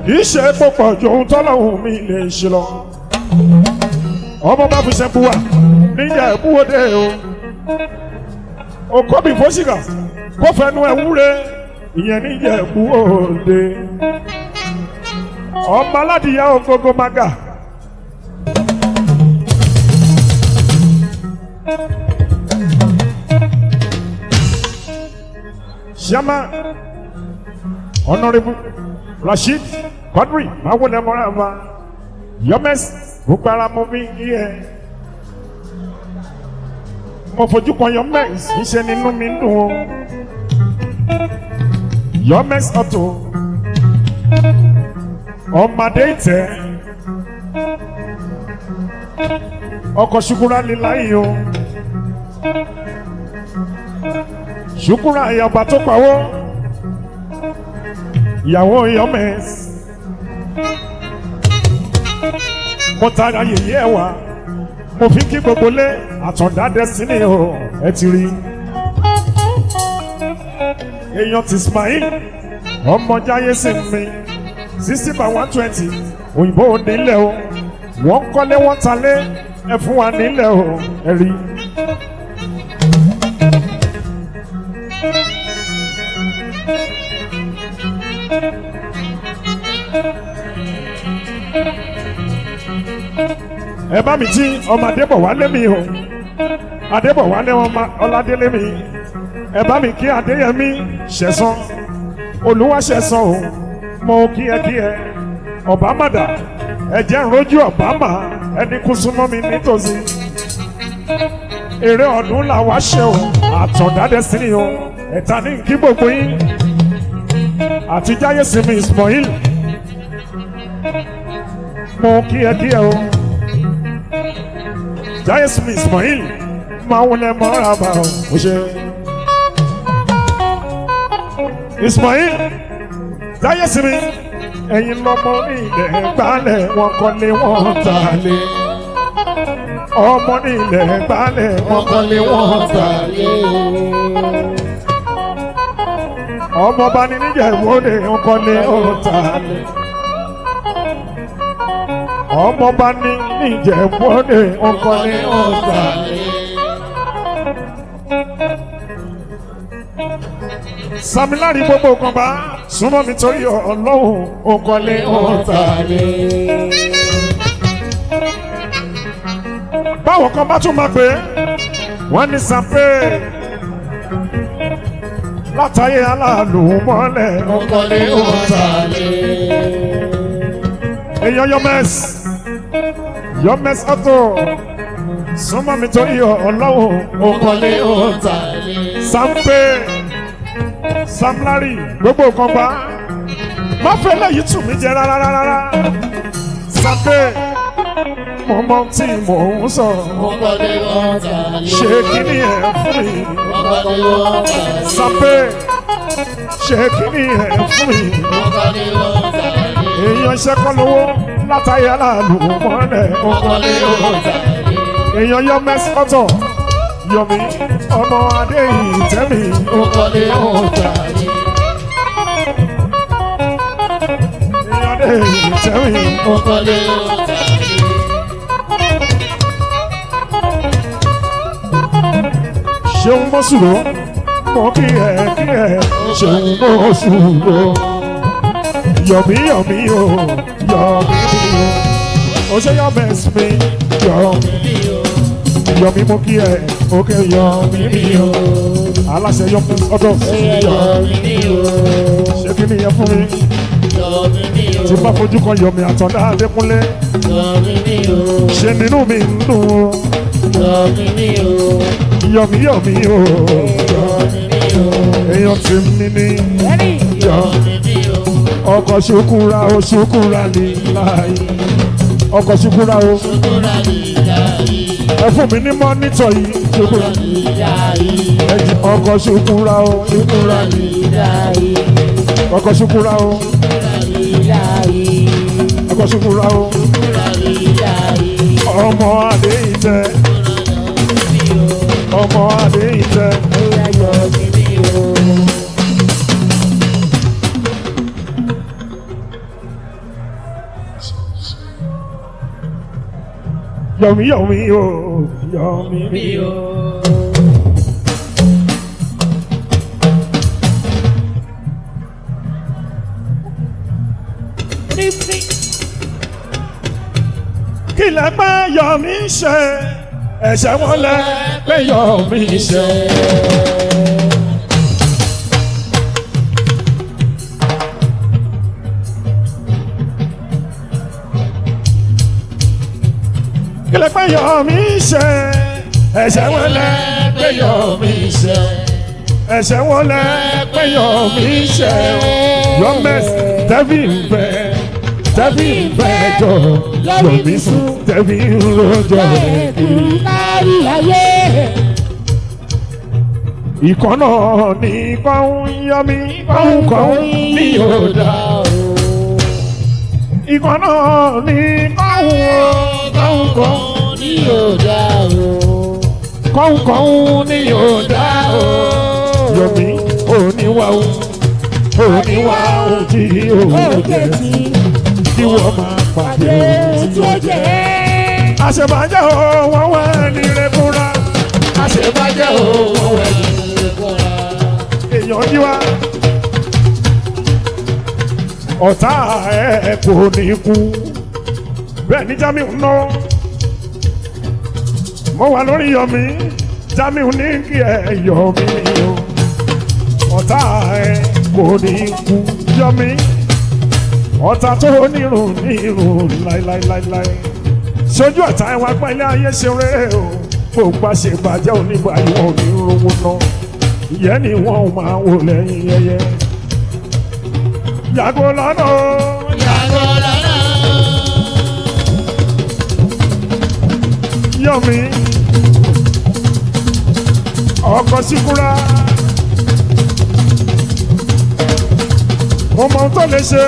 Kì í ṣe púpọ̀ ju ohun tọ́lọ́hún mi lè ṣe lọ. Ọmọ bá fi ṣe buwa níjà ìbúwọ́dé o. Òkóbì fóṣìkà kó fẹnu ẹ̀ wúre ìyẹn níjà ìbúwọ́dé. Ọmọ aládìyá ògógó maga. Ṣíámà Honorable Rasheed Quadri Mawule Morava Yomes gbogbo mo fi ń yí ẹ. Mo fojú kan Yomes níṣẹ́ nínú mi ń dùn o. Yomes Auto ọmọdé ìtẹ́ ọkọ̀ ṣukura lílá yìí o. Ṣukura ìyàbá tó pawó ìyàwó Yomes mo tara yèyé ẹ wá mo fi kí gbogbo lé àtọ̀dá destiny o ẹ ti rí èèyàn ti Ismail ọmọ jáyé sí mi 60 by 120 òyìnbó nílẹ̀ o wọ́n kọ́lé wọ́n talé ẹ fún wa nílẹ̀ o ẹ rí. Ẹ bá mi jí ọmọ Adébọ̀wálé mi o, Adébọ̀wálé ọmọ Ọládélé mi, ẹ bá mi kí Adéyẹmí Ṣẹ̀san Olúwaṣẹ̀san o, mo kí ẹ kí ẹ Ọ̀bámàdà ẹ jẹ́ n rójú Ọ̀bámà ẹni kú súnmọ́ mi nítòsí. Èrè ọdún làwa ṣe o, àtọ̀dá destiny o, ẹ̀ta ní kí gbogbo yín àti jáyé sinmi Ismail, mo kí ẹ kí ẹ o. Jáyé sinmi Ismail máa wọlé mọ́ra bá o ṣe. Ismail jáyé sinmi ẹ̀yin lọ́mọ ní ilẹ̀ gbálẹ̀ wọn kọ́lé wọn tà lé. Ọmọ ní ilẹ̀ gbálẹ̀ wọn kọ́lé wọn tà lé. Ọmọ bá ní níjẹ̀bú-Òde wọn kọ́lé wọn tà lé. Ọmọ bá ní níjẹ̀bú-Òde wọn kọ́lé wọn tà lé. Samilari gbogbo kan bá súnmọ́ mi torí Ọlọ́run òǹkọ́lé ọ̀tá lé. Báwo kan bá tún máa pè é, wọ́n ní sàpé látàyè aláàlú mọ́lẹ̀
Ọkọlé ọ̀tá lé.
Èèyàn Yomes Yomes Auto súnmọ́ mi torí Ọlọ́run
Ọkọlé ọ̀tá lé.
Sàpé Samlari gbogbo kan bá má fẹ́ lẹ́yìn tù mí jẹ rárá rárá. Sàpé mo mọ tí mò ń sọ,
Ọkọlé ọ̀tá lé.
ṣe kíní ẹ̀ fún mi.
Ọkọlé ọ̀tá lé.
Sàpé ṣe kíní ẹ̀ fún mi.
Ọkọlé ọ̀tá lé.
Èèyàn iṣẹ́ kọ́ lówó látàyè aláàlú mọ́lẹ̀.
Ọkọlé ọ̀tá lé.
Èèyàn Yomes Auto Yomi ọmọ adé ìtẹ́mi.
Ọkọlé ọ̀tá lé.
Èèyàn adé ìtẹ́mi.
Ọkọlé ọ̀tá lé.
Ṣeun mọ́sùrò mo kí ẹ kí ẹ ṣeun mọ́sùrò. Yọ̀mí yọ̀mí o yọ̀mí mi o. O ṣe yọ bẹ́ẹ̀ mi yọ̀mí yọ̀mí mo kí ẹ òkè yọ̀mí mi o. Aláṣẹ yọ̀mí ọdọ̀ yọ̀mí ṣé kí ni yẹn fún mi? Tí bá fojú kan yọ̀mí àtọ̀dá Adékúnlé ṣe nínú mi ń dùn o. Yọ̀mí yọ̀mí o èèyàn ti mi ní ọkọ̀ ṣukura o ṣukura ní láàyè ọkọ̀ ṣukura o ẹ fún mi ní mọ́nítọ̀ yìí ṣukura ẹjì ọkọ̀ ṣukura o ṣukura ní ọkọ̀ ṣukura o ọkọ̀ ṣukura o ọmọ adé ìtẹ́ ọmọ adé ìtẹ́. Yọ̀mí yọ̀mí o yọ̀mí mi o. Kí lẹ pé yọ̀mí ṣe ẹ̀ṣẹ̀ wọn lẹ pé yọ̀mí ṣe. Kí lẹ pé yọ̀mí ṣe ẹ̀ṣẹ̀ wọn lẹ pé yọ̀mí ṣe ẹ̀ṣẹ̀ wọn lẹ pé yọ̀mí ṣe yọ̀mẹ́sì tẹ́bí ń bẹ tẹ́bí ń bẹ jọ yọ̀mí sùn tẹ́bí ń rojọ́ rẹ̀ kiri. Ìkànnà ní kọ́hún yọmí kọ́hún kọ́hún ní òdà. Ìkànnà ní kọ́hún kọ́hún kọ́hún kọ́hún kọ́hún ní òdà. Yọmí oníwà ó oníwà ó tí òun jẹ kí wọ́n máa pàdé ohun tí ó jẹ. Àṣebàjẹ́ o wọ́n wá ní rẹ̀ fúnra. Àṣebàjẹ́ o wọ́n wá ní rẹ̀ fúnra. Èèyàn yí wá. Ọ̀tá ẹ̀ kò ní kú. Bẹ́ẹ̀ ni Jamiu ń ná. Mo wà lórí Yọ̀mí. Jamiu ní kí ẹ Yọ̀mí o. Ọ̀tá ẹ̀ kò ní kú. Yọ̀mí. Ọ̀tá tó nírun nírun láíláíláíláí sojú ọ̀tá ẹwà gbọ́n ilé ayé ṣe rere o kò gbà ṣe bàjẹ́ onígbà ìwọ̀n ò ní rówó ná ìyẹn ni wọ́n máa wò lẹ́yìn yẹyẹ. Yàgò lọ́nà o Yọ̀mí ọkọ̀ síkúra mo mọ ohun tó lè ṣe.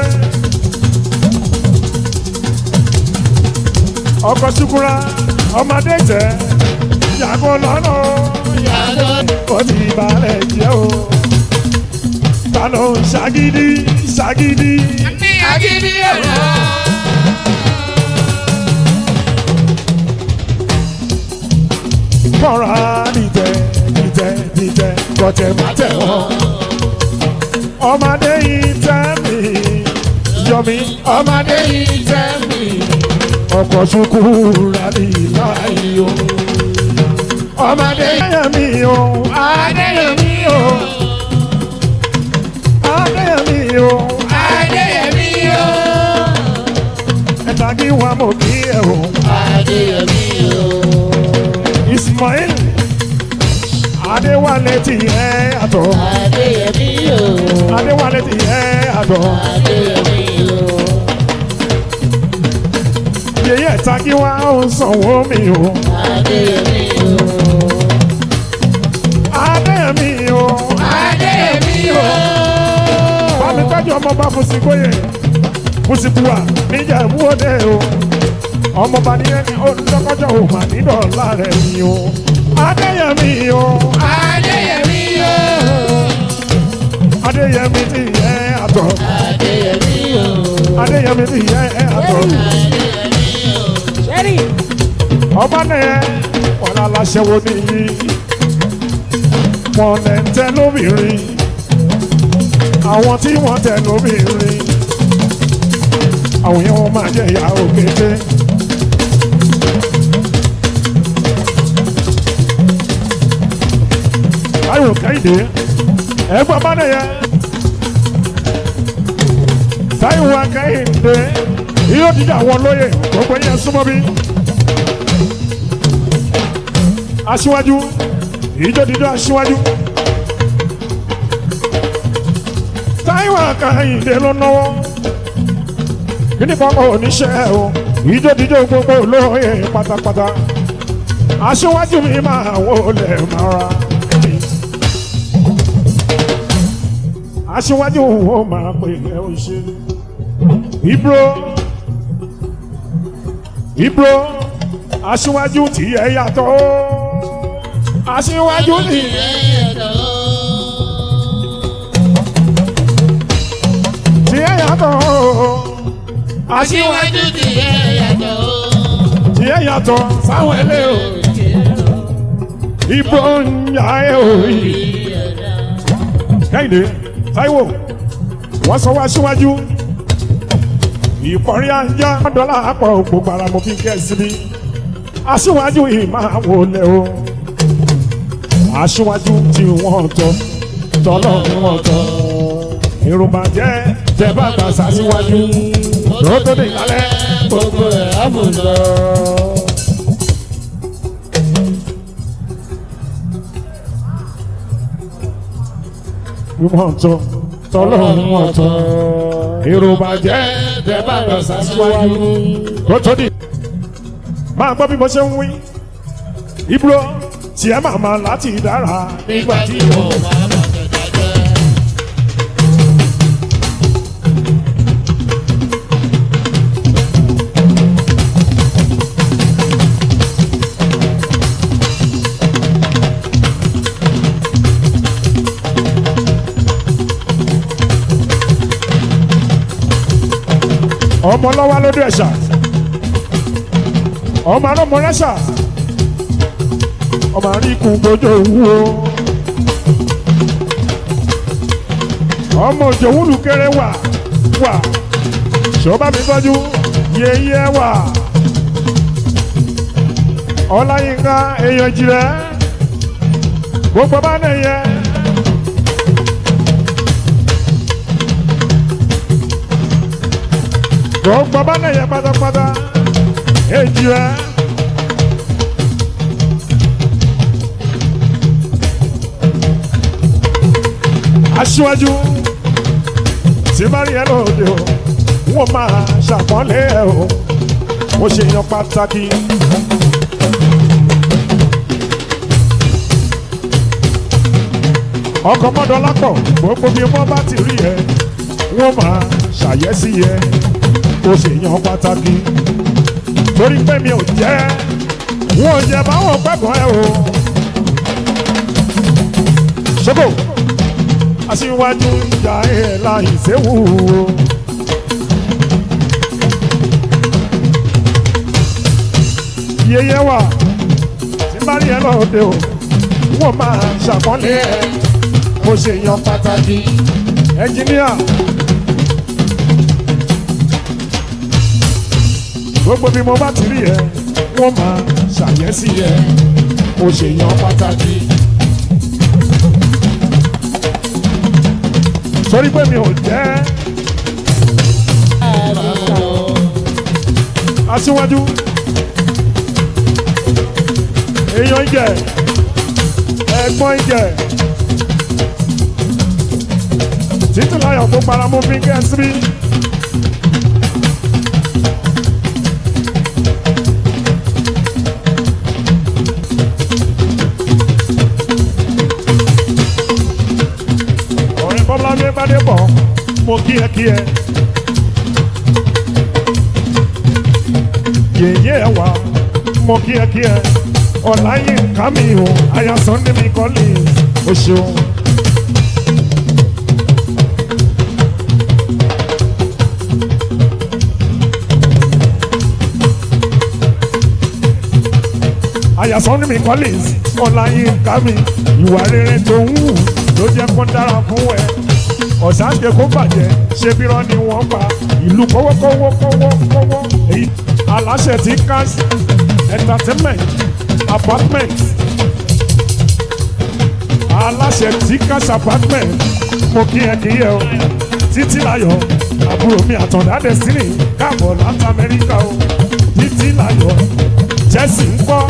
Ọkọ̀ ṣukura ọmọdé tẹ yàgò lọ́nà ó ti balẹ̀ jẹ́ o ta ló ń ṣagídí ṣagídí.
Agídí ọ̀rọ̀.
Kọ́ra dìtẹ̀ dìtẹ̀ dìtẹ̀ kọ̀tẹ̀ má tẹ̀ wọ́n. Ọmọdé yìí tẹ́ mi yọ̀mí ọmọdé yìí tẹ́ mi ọkọ̀ ṣukura ní láàyè o. Ọmọdé yẹmi o, Adéyẹmí o, Adéyẹmí o,
Adéyẹmí o.
Ẹ̀ta kí wàá mọ̀ kí ẹ o.
Adéyẹmí o.
Ismail Adéwálé ti ẹ àtọ̀.
Adéyẹmí o.
Adéwálé ti ẹ àtọ̀.
Adéyẹmí o.
Yèyé ẹ̀ta kí wàá ń sanwó mi o.
Adéyẹmí o.
Adéyẹmí o.
Adéyẹmí o.
Bámi tọ́jú ọmọọba Fùsìkóyè Fùsìkúwà níjẹ̀bú òde o. Ọmọọba ní ẹni olùdókòjọ́ ò mà nídọ̀ọ́lá rẹ̀ ni o. Adéyẹmí o.
Adéyẹmí o.
Adéyẹmí ti yẹ àtọ̀.
Adéyẹmí o.
Adéyẹmí ti yẹ àtọ̀. Ọba náà wọn aláṣẹwó nìyí. Wọ́n lẹ̀ ń tẹ́ lóbìnrin. Àwọn tí wọ́n tẹ́ lóbìnrin. Àwọn yẹn wọ́n máa jẹ ìyá òkété. Táíwò Kẹ́hìndé ẹ̀gbọ́n bá dẹ̀ yẹ. Táíwò Kẹ́hìndé yóò dídá àwọn lóye gbogbo yẹn súnmọ́ bí. Aṣíwájú ìjọ dídá aṣíwájú. Táíwò Kẹ́hìndé ló náwó. Kíni kan kò níṣẹ́ o ìjọ dídá gbogbo lóye pátápátá. Aṣíwájú mi máa wọlé mara. Aṣíwájú wo máa pè é o ṣe. Ibro Ibro aṣíwájú tí ẹ yàtọ̀ o. Aṣíwájú tí ẹ yàtọ̀ o.
Aṣíwájú ti yẹ yàtọ̀ o.
Tí ẹ yàtọ̀ sáwọn ẹlẹ́ o. Ibro ń yà ẹ́ òyì. Kẹ́hìndé Táíwò wọ́n sọ wá síwájú ìkọrí ajá dọ́là àpọ̀ gbogbo ara mo fi ń kẹ́ síbi aṣíwájú ìmáa wọlé o aṣíwájú tí wọ́n tọ́ tọ́lọ́ wọ́n tọ́ èròǹbà jẹ́ tẹ́ bá gbà sàṣíwájú tó tó dé ìlàlẹ́
Gbogbo ẹ̀ á bù lọ.
Wọ́n tọ́ tọ́lọ́ wọ́n tọ́ èròǹbà jẹ́ tẹ́ bá gbà sàṣíwájú tó tó dé. Máa gbọ́ bí mo ṣe ń wí Ibro tiẹ̀ màmá láti dára
Nígbà tí wọ́n máa bọ̀ tẹ̀dá jẹ́.
Ọmọ lọ́wọ́ lójú ẹ̀ṣà ọmọ arọ́mọ rẹ́ṣà ọmọ àríkù gbójú òwú o ọmọ òjò wúlù kéré wà wà ṣọba mi tọ́jú yeye wà ọláyínká èèyàn jìrẹ́ gbogbo bá nìyẹn. Gbogbo bá nìyẹn pátápátá èjì rẹ. Aṣíwájú tí bá rí ẹ lóde o, wọ́n máa ṣàpọ́nlé ẹ o, mo ṣe yan pàtàkì. Ọkọ̀ mọ́dọ́lápọ̀ gbogbo bí wọ́n bá ti rí ẹ, wọ́n máa ṣàyẹ́sí ẹ, ó ṣe yan pàtàkì. Torí pé mi ò jẹ́, wọn ò jẹ́ báwọn pẹ́kọ̀ọ́ ẹ o. Ṣókò aṣíwájú ń jà ẹ̀ láì séwu o. Yeye wà tí bá rí ẹ lóde o, wọ́n máa ṣàpọ́nlé ẹ, mo ṣe yan pàtàkì. Ẹnjíníà gbogbo bí mo bá ti rí ẹ, wọ́n máa ṣàyẹ́sí ẹ, mo ṣe yan pàtàkì. Torí pé mi ò jẹ́ aṣíwájú èèyàn ìjẹ ẹ̀gbọ́n ìjẹ títí láyọ̀ tó para mú fi kẹ́ síbí. Ọ̀rẹ́ Bọ́lá mi bá dé bọ̀ mo kí ẹ kí ẹ. Yèyé ẹ wá mo kí ẹ kí ẹ. Ọláyínká mi o, aya Sunday mi Collins, o ṣeun. Aya Sunday mi Collins, Ọláyínká mi ìwà rere tó ń wù ló jẹ́ kó dára fún ẹ. Ọ̀sáǹjẹ kó bàjẹ́ ṣe bírọ́ ni wọ́n pa ìlú kọ́wọ́kọ́wọ́ kọ́wọ́ èyí aláṣẹ tí cash entertainment apartment aláṣẹ tí cash apartment mo kí ẹ kí ẹ o títí láyọ̀ àbúrò mi àtọ̀dá destiny káàbọ̀ láti Amẹ́ríkà o títí láyọ̀ jẹ́sì ń kọ́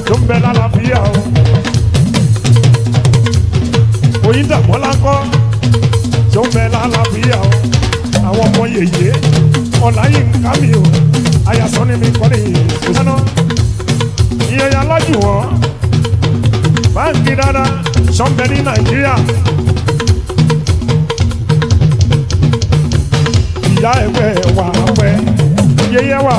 tó ń bẹ lálàáfíà o Oyíndàmọ́lá ń kọ́ tó ń bẹ lálàáfíà o àwọn ọmọ yèyé Ọláyínká mi o ayasọ ni mi kọ́ ni ìṣúná ìyẹn alájù wọn báńkì dáadáa sọ́ńbẹ ní Nàìjíríà. Ìyá ẹgbẹ́ wà pẹ́ yẹyẹ wà.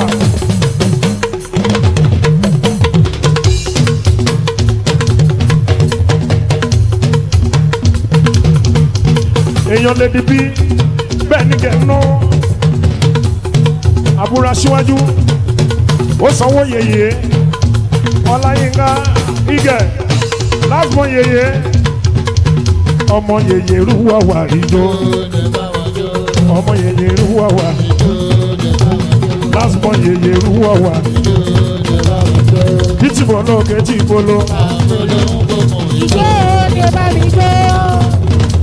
Èèyàn lè di bí bẹ́ẹ̀ ni kẹ́ ń ná àbúrò aṣíwájú ó sanwó yèyé Ọláyínká Igẹ̀ lásìmọ̀ yèyé ọmọ yèyé rúwà wà ríjó ọmọ yèyé rúwà wà lásìmọ̀ yèyé rúwà wà títí bọ̀ lókè tí bolo
Ijó ni ẹ bá mi jó.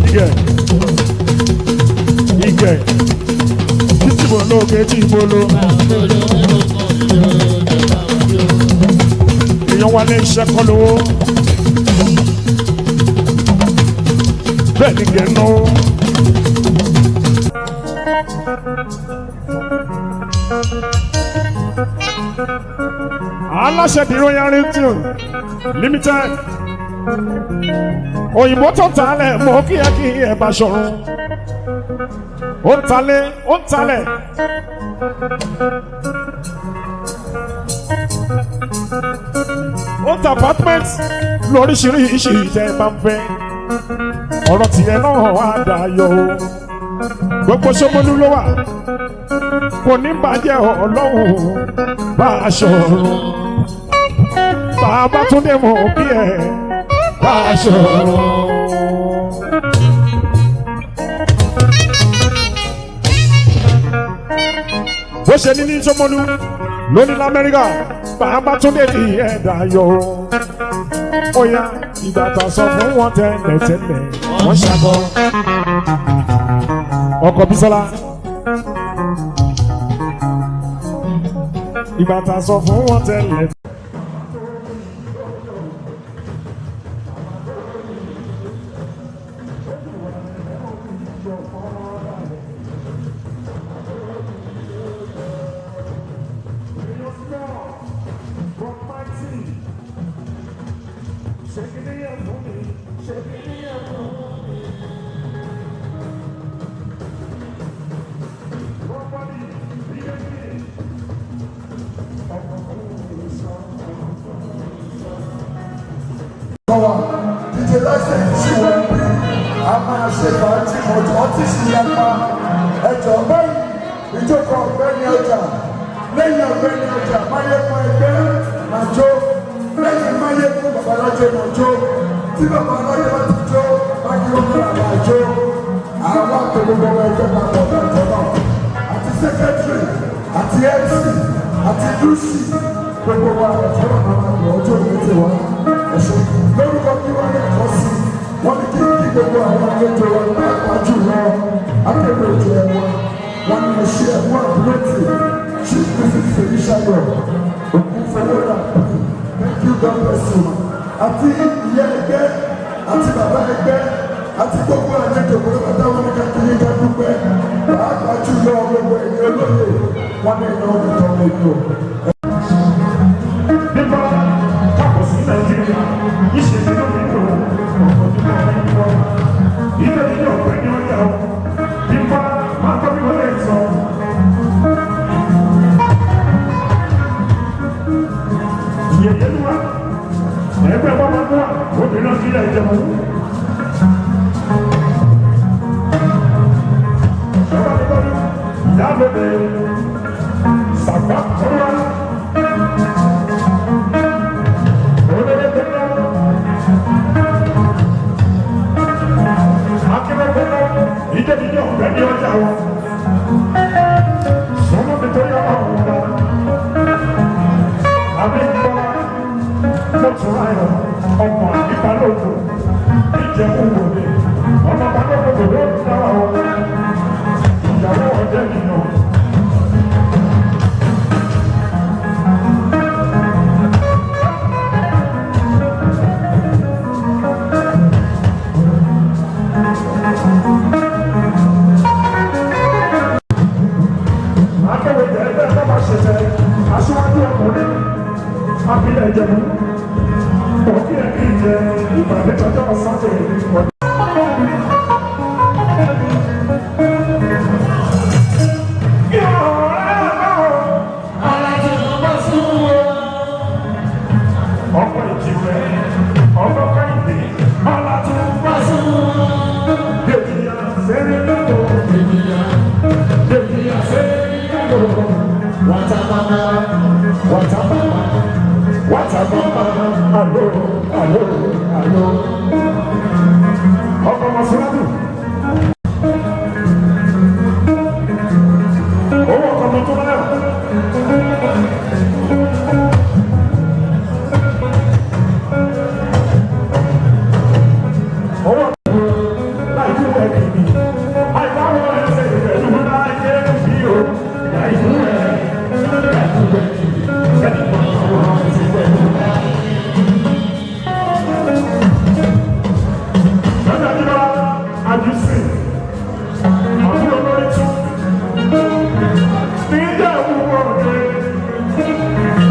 Igẹ̀ Igẹ̀ títí bọ̀ lókè tí bolo èèyàn wálé iṣẹ́ kọ́ lówó bẹ́ẹ̀ ni gẹ̀ ń náwó. Aláṣẹ the Royal Realty Limited òyìnbó tó talẹ̀ mọ́ kí ẹ kí ẹ bá ṣọ̀run ó ń talẹ̀ ó ń talẹ̀. Ó ń ta apartment lóríṣiríṣi ìjẹ́ bá ń fẹ́ ọ̀rọ̀ tiẹ̀ náà wá dayọ̀ o gbogbo Ṣómólú ló wà kò ní bàjẹ́ Ọlọ́run bá a ṣọ̀run bàbá Túndé mọ̀ bí ẹ bá a ṣọ̀run. Bó ṣe ní ní Ṣómólú lóní l'Amẹ́ríkà bàbá Túndé ti ẹ̀ dayọ̀ o ó yá ìgbà tá a sọ fún wọn tẹ́lẹ̀ tẹ́lẹ̀ wọ́n ṣàkọ. Ọkọ̀ Bísọ́lá. Ìgbà tá a sọ fún wọn tẹ́lẹ̀.
Kọ́wa DJ License sì wọ́n bí a máa ṣe fàájì mọ́tò ọtí sì yapa ẹjọ́ báyìí ìjókòó ọ̀gbẹ́ni ọjà lẹ́yìn ọ̀gbẹ́ni ọjà máyékun ẹgbẹ́ máa jó lẹ́yìn máyékun babalájẹ máa jó tí babalájẹ bá ti jó mákìlógún máa jó àwọn àpò gbogbo ọmọ ẹgbẹ́ papọ̀ lọ́jọ́ náà àti sẹ́kẹ́tìrì àti MC àti Lucy gbogbo wa ẹ̀jẹ̀ wà máa lọ ọjọ́ ìlú tiwa ẹ̀ṣọ́ lórúkọ kí wọ́n lè kọ́ sí wọ́n ní kí kí gbogbo àwọn àlejò wa pàápàá jùlọ akẹ́kọ̀ọ́ ètò ẹ̀wọ̀n wọ́n ní ẹṣẹ́ ẹ̀wọ̀n àbúrẹ́tì chief mrs fèyíṣayọ̀ ògúnfowórà thank you God bless you àti ìyá ẹgbẹ́ àti bàbá ẹgbẹ́ àti gbogbo àlejò pátápátá wọn ní káàkiri ká dúpẹ́ pàápàá jùlọ gbogbo ẹ̀yin olóyè wọn ní ìnáwó nìkan lóyún o.
Nípa kápọ̀ sí Nàìjíríà, ìṣe nínú nínú ọ̀pọ̀ nínú ọ̀pọ̀ ilé ní ọ̀pẹ ní ọjà o. Nípa máa tọ́ bí wọ́n lè sọ. Yèyé lúwa, ẹgbẹ́ bọ́ máa mú wa, obìnrin sí ilé ìjẹun. Ìjọba mi tọ́jú, ìyá lóde, sàgbà kọ́ra. Méjì ọ̀fẹ́ ní ọjà wa. Sọ́nà mi tó yọ ọ̀hún ọba. Àbí Bọ́lá Mọ́tòráyọ̀ ọmọ àbíbalógun ìjẹun wòde. Ọmọ balógun ló ń dáwà o. Ìyàwó ọ̀dẹ́ nìyàn. Akéwì jẹ́ ẹgbẹ́ bàbá ṣẹṣẹ aṣíwájú ọkùnrin abilẹ̀ Ìjẹ̀bú òkè ẹ̀kí jẹ ìpàdé tọjọ́ sátẹ̀ ọdún. Ọmọ ìjìnlẹ̀ ọmọ kẹ́hìndé ọlátúnbá sùn. Dèjìyà sẹ́ni lọ́wọ́ dèjìyà dèjìyà sẹ́ni lọ́wọ́. Wàtàmàmà wàtàmàmà wàtàmàmà àlọ́ àlọ́ àlọ́. Ọkọ̀ Mọ̀síwájú. Owó ọkọ̀ Mọ̀túnmáyọ̀. Owó láìpẹ́ ẹ̀kìnì. Àìláwọ̀ ẹsẹ̀ ìbẹ̀rù láyé bí o. Láìpẹ́ láìpẹ́ ẹ̀kìnì. Ẹni kan àwọn ẹsẹ̀ ìbẹ̀rù láyé. Lọ́jọ́ Adébọ́lá, Àjùsí, àbúrò lórí tún. Níjà òwúrọ̀ òde,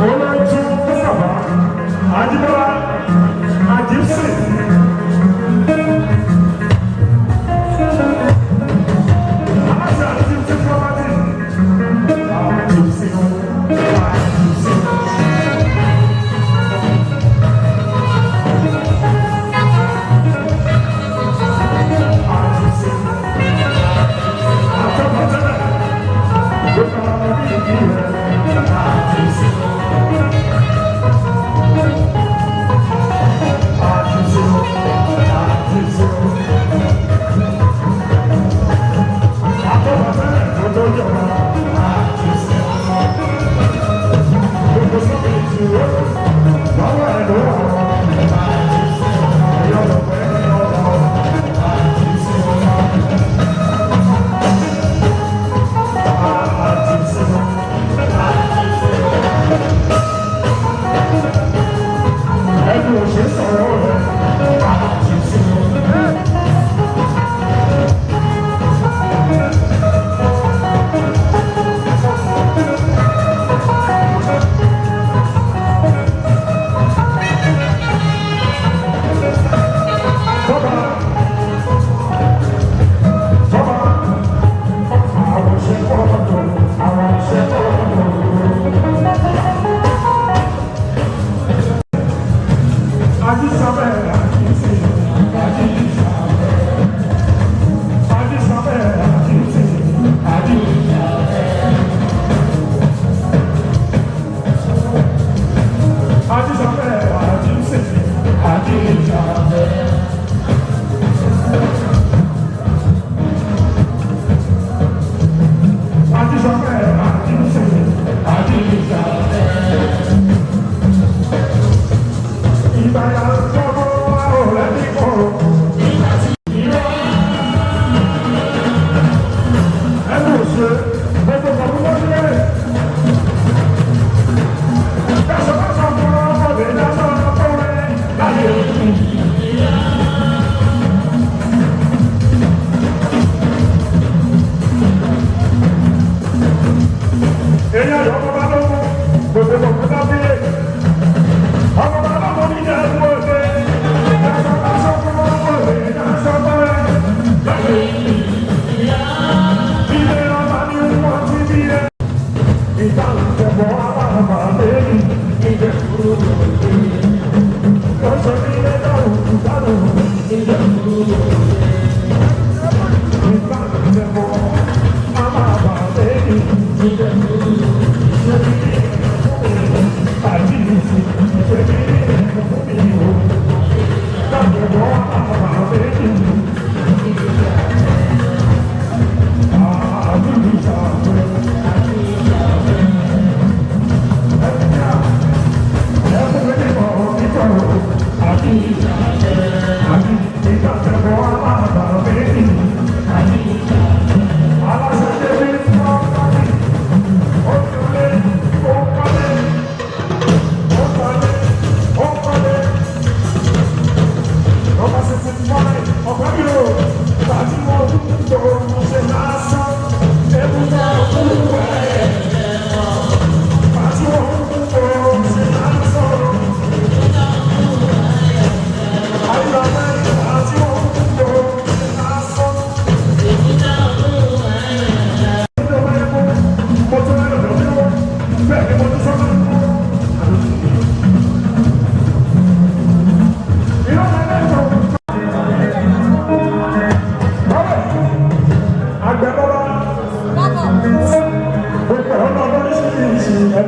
olórí tún sábà. Adébọ́lá, Àjùsí. Aláṣẹ Àjùsí property. Àjùsí, Àjùsí. Àjùsí. Àtọ́kọ̀tẹ́lẹ̀. Gbogbo àwọn ọmọ bíi ìlú rẹ̀. Àjùsí. Àjùsí. Àjùsí. Àtọ́kọ̀tẹ́lẹ̀ tó tó jọba. Àjùsí. Gbogbo sókè ìṣòro. Lọ́wọ́ ẹ̀ ló wà. Àjùsí. Ìyọ̀dọ̀ pẹ̀lú ọ̀dọ̀. Àjùsí. Àjùsí. Ẹnu òṣè sọ̀rọ̀ rẹ̀. Àjùsí. Tọ́ba. Tọ́ba. Àwọn iṣẹ́ kọ́ọ̀tù. Àwọn iṣẹ́ kọ́ọ̀tù. Ajísàbẹ̀ àjíṣe. Ajísàbẹ̀. Ajísàbẹ̀ àjíṣe. Ajísàbẹ̀. Ajísàbẹ̀ àjíṣe. Ajísàbẹ̀. Ajísàbẹ̀ àjíṣe. Ajísàbẹ̀. Ìbáyà tọ́mọ́ ọ̀rẹ́ ní kọ̀rọ̀. Ẹnu òṣè gbogbo kọ̀ọ̀kan ló dé. Dáṣọ fún ọmọdé dáṣọ fún rẹ láyé òkú. Èyí àyọ̀ ọmọ bá lọ́wọ́ gbogbo kọ̀ọ̀kan bá dé. Ọmọ bá lọ́wọ́ ní ìjà ẹ̀kú òde. Dáṣọ dáṣọ fún ọmọdé dáṣọ fún rẹ láyé òkú. Ilé ọba ní wọ́n ti bí ẹ. Ìgbà ìjẹ̀bọ̀ aláàbà lẹ́yìn ìjẹ̀bú òde. Lọ́sọ̀ nílé dáhùn dáhùn ìjẹ̀bú òde. Ìgbà ìjẹ̀bọ̀ aláàbà lẹ́yìn ìjẹ̀bú òde. Àjíǹsì ìṣèbí fún mi o. Ìgbà ìjẹ̀bọ̀ aláàbà lẹ́yìn.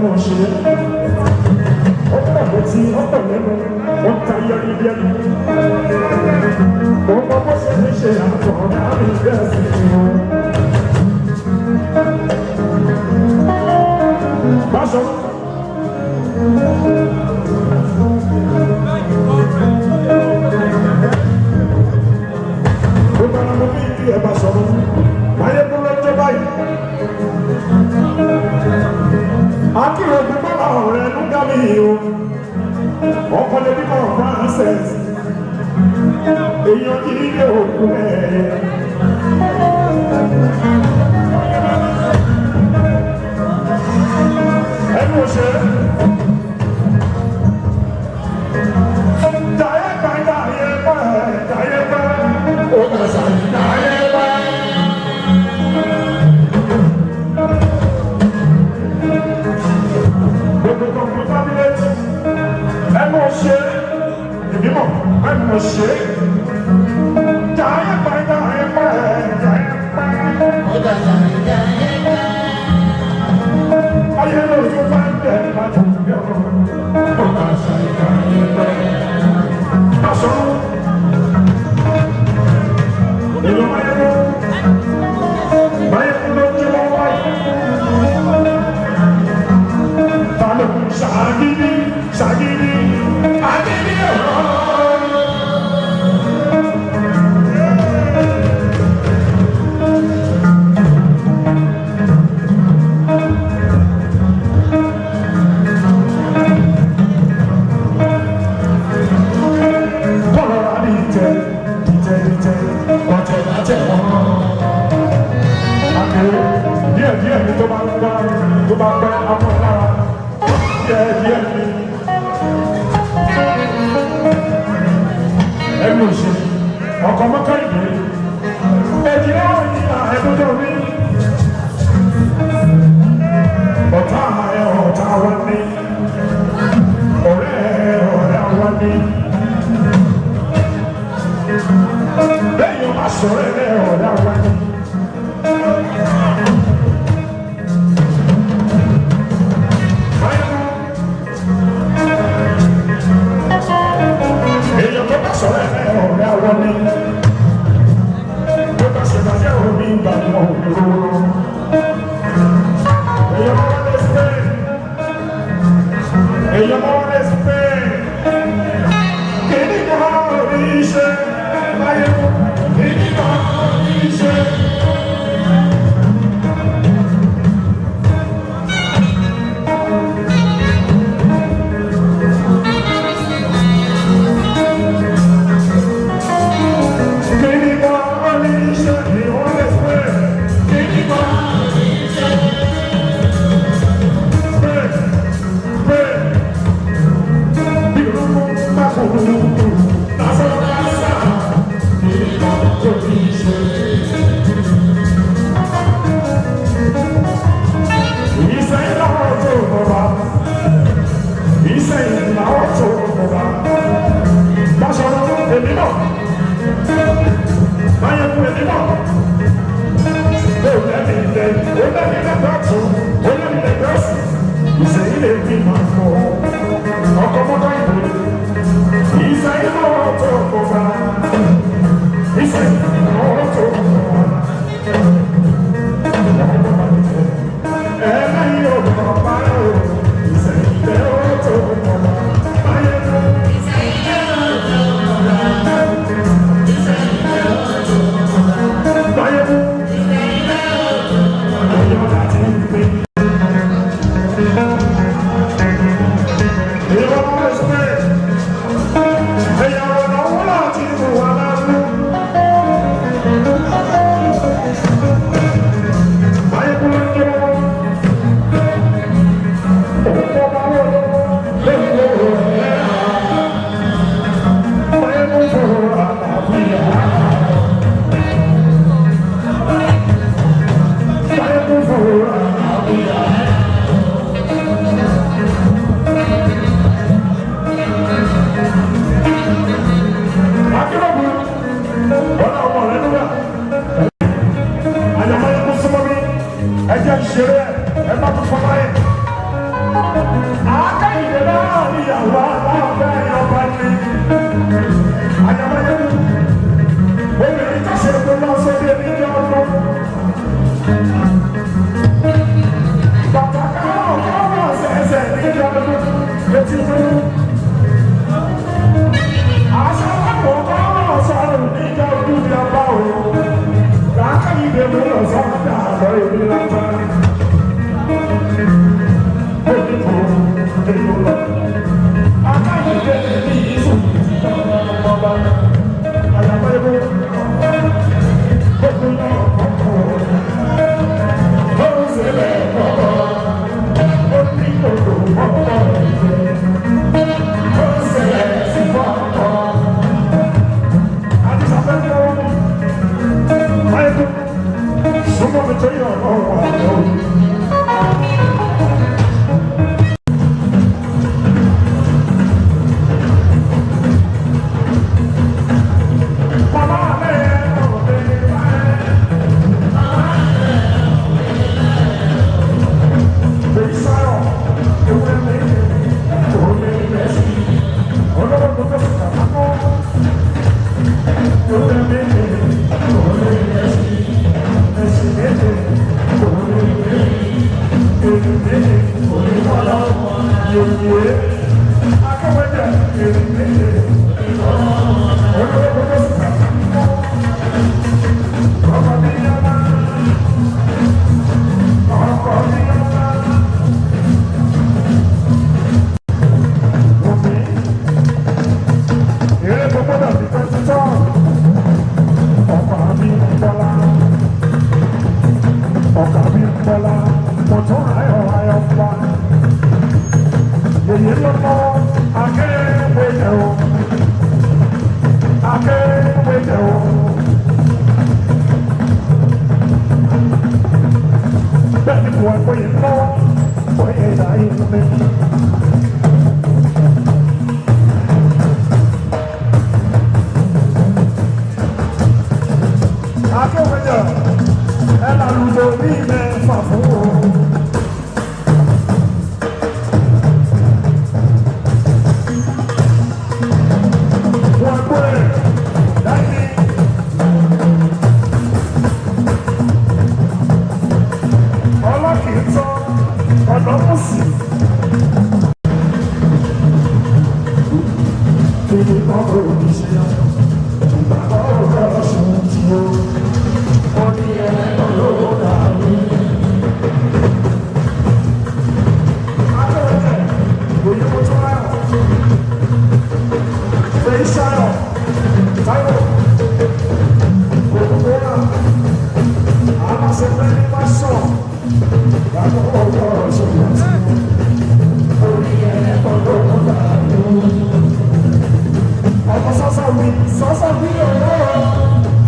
Ẹnu ṣe ó pọ̀ létí, ó pọ̀ lẹ́nu, ó ń ta yẹ́rìyẹ́rì. Ó mọ bó ṣe ń ṣe àtọ̀ láàrin bẹ́ẹ̀ sì ni o. Báṣọ. Gbogbo ara mo fi kí ẹ bá sọ̀rọ̀. Báyé kú lọ́jọ́ báyìí. Akérògùn bọ́lá ọ̀rẹ́ ló dá mi o. Ọkọ lè bí kọ́ Frances. Èèyàn yìí lé òkú ẹ̀. Ẹnu ṣe. Jàyé pa jàyé pa jàyé pa. Ó kà sàn jàyé pa. Gbogbo kọ̀ǹpútà village ẹnu ṣe ìbímọ ẹnu ṣe jàyé pa jàyé pa jàyé pa.
Ó dàgbà ìdáyé pẹ́.
Ayé lójú bá ń tẹ̀ láti bí ọkọ̀ ó kà sàn jàyé pa. Báṣọ èèyàn máa ń lọ báyìí kú ló jẹ́ wọ́n wáyé. Ta ló ń ṣàgídí ṣàgídí àgídí ọ̀rọ̀? Kọ́lọ́ra ní ìtẹ́ ìtẹ́ ìtẹ́ ọ̀tẹ̀ látẹ̀ wọ́n. Àkèrè díẹ̀ díẹ̀ ní tó bá ń gbá tó bá pẹ́ amọ̀ lára díẹ̀ díẹ̀ ní. Ẹnu òṣè ọkọ̀ mọ́kàn ìdè èjì náà ní ẹ̀dúndọ̀ mi. Ọ̀tá ẹ̀ ọ̀tá wa ní ọ̀rẹ́ ẹ̀ ọ̀rẹ́ wa ní. Bẹ́ẹ̀ yóò máa sọ̀rọ̀ ẹ̀ ọ̀rẹ́ wa ní. Èèyàn tó bá sọ̀rọ̀ ẹ̀ ọ̀rẹ́ àwọn ni. Tó bá ṣe bàjẹ́ omi ìgbà ni wọn ò ní rówó. Èèyàn máa wọlé Spain. Èèyàn máa wọlé Spain. Kìíní kan ò ní í ṣe láyé. Kìíní kan ò ní í ṣe. Kìíní kan ò ní í ṣe. Èèyàn wọlé Spain. Kìíní kan ò ní í ṣe. Spain. Spain. Ọkọ̀ mọ́tò ìbò. Ẹ jẹ́ ìṣeré ẹ má tún fọlá yẹn. Akẹ́yìndé náà níyàwó aláàbẹ̀ ọba ní. Àyàmáyé obìnrin tó ṣe kó lọ sóde níjọ́ ọdún. Bàtà káwọn káwọn ṣẹ̀ṣẹ̀ níjọ́ ọdún létí fún. Aṣọ káwọn káwọn sọ̀rọ̀ níjọ́ ọdún ní ọba o. Làákàyèdè ló lọ sọ́dà àlọ́ ìlú lọ́tọ́. Akáyìndé ní ìsùn ọba. Àyàmáyé Akéwìjọ ẹ lálùjọ ní mẹ́fà fún o. Wọ́n gbọ́ ẹ̀ láti. Ọlọ́kìtàn ọ̀nà mùsì. Ibi kan kò ní ṣe ìgbàgbọ́ ọ̀rọ̀ ṣùn tí ó. Ó ní ẹlẹ́tọ̀ ló dà mí. Akẹ́wẹ̀jẹ̀ òye mo tún ráyọ̀. Fèyí Ṣayọ̀ Táíwò Òkúkúrà Aláṣẹ Fẹ́mi bá sọ̀. Ìgbàgbọ́ ọ̀rọ̀ ṣùn tí ó. Ó ní ẹlẹ́tọ̀ ló dà mí. Ọmọ sọ́sọ́ mi, sọ́sọ́ mi owó.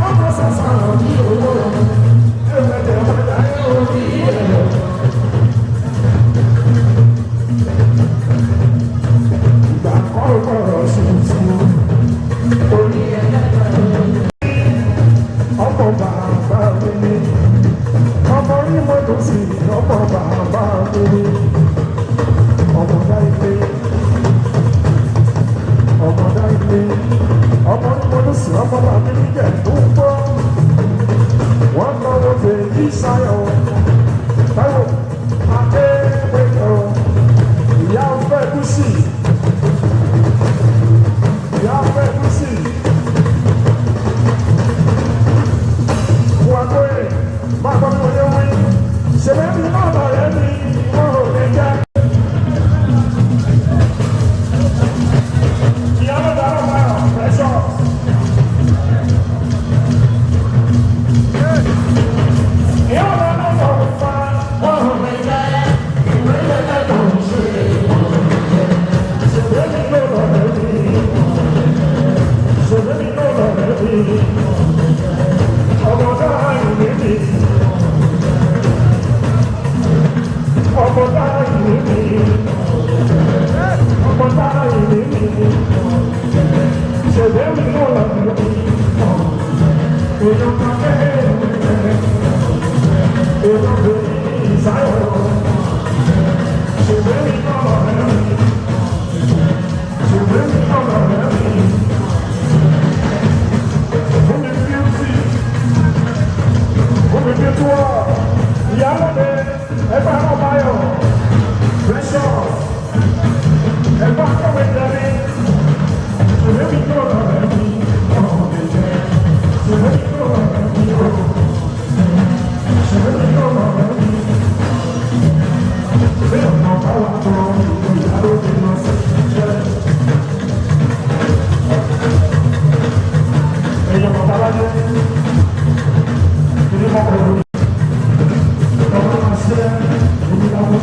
Ọmọ sọ́sọ́ mi owó. Ẹ̀rẹ̀dẹ̀ ọ̀dà orí ẹ̀rọ. Ìgbà kọ́kọ́rọ́ ṣùtù. Orí ẹ̀rọ. Ọmọ bàbá mi ni. Ọmọ orí mọ́tò sí ọmọ bàbá mi ni. Ọmọ láìpẹ́ ọmọ dáìpé ọmọ onímọ̀lùsì ọmọ bàbí níjẹ̀ tó ń gbọ́ wọ́n lọ́wọ́ fèyí sáyọ̀ táwọn akéwéjọ ìyá fẹ́ gúúsì ìyá fẹ́ gúúsì wọ́n agbóyè máa gbọ́ bí wọ́n yé wí ṣèlérí náà lọ́rẹ́ mi wọ́n ò lè jẹ́. Ìyá ló dára báyọ̀ pressure. Ìyá ló dára sọ̀rọ̀ fa wọ́n ò lè jẹ́ ìwé lẹ́lẹ́ tó ń ṣe. Ṣèlérí ló lọ́rẹ́ mi. Ṣèlérí ló lọ́rẹ́ mi. Ọmọ dára ìwé mi. Ọmọ dára ìwé mi. Ọmọ dára ìwé mi. Ṣèlérí ló lọ́rẹ́ mi. Èèyàn kan kẹ́hìn. Èèyàn kò ní ìsáyọ̀. Ṣèlérí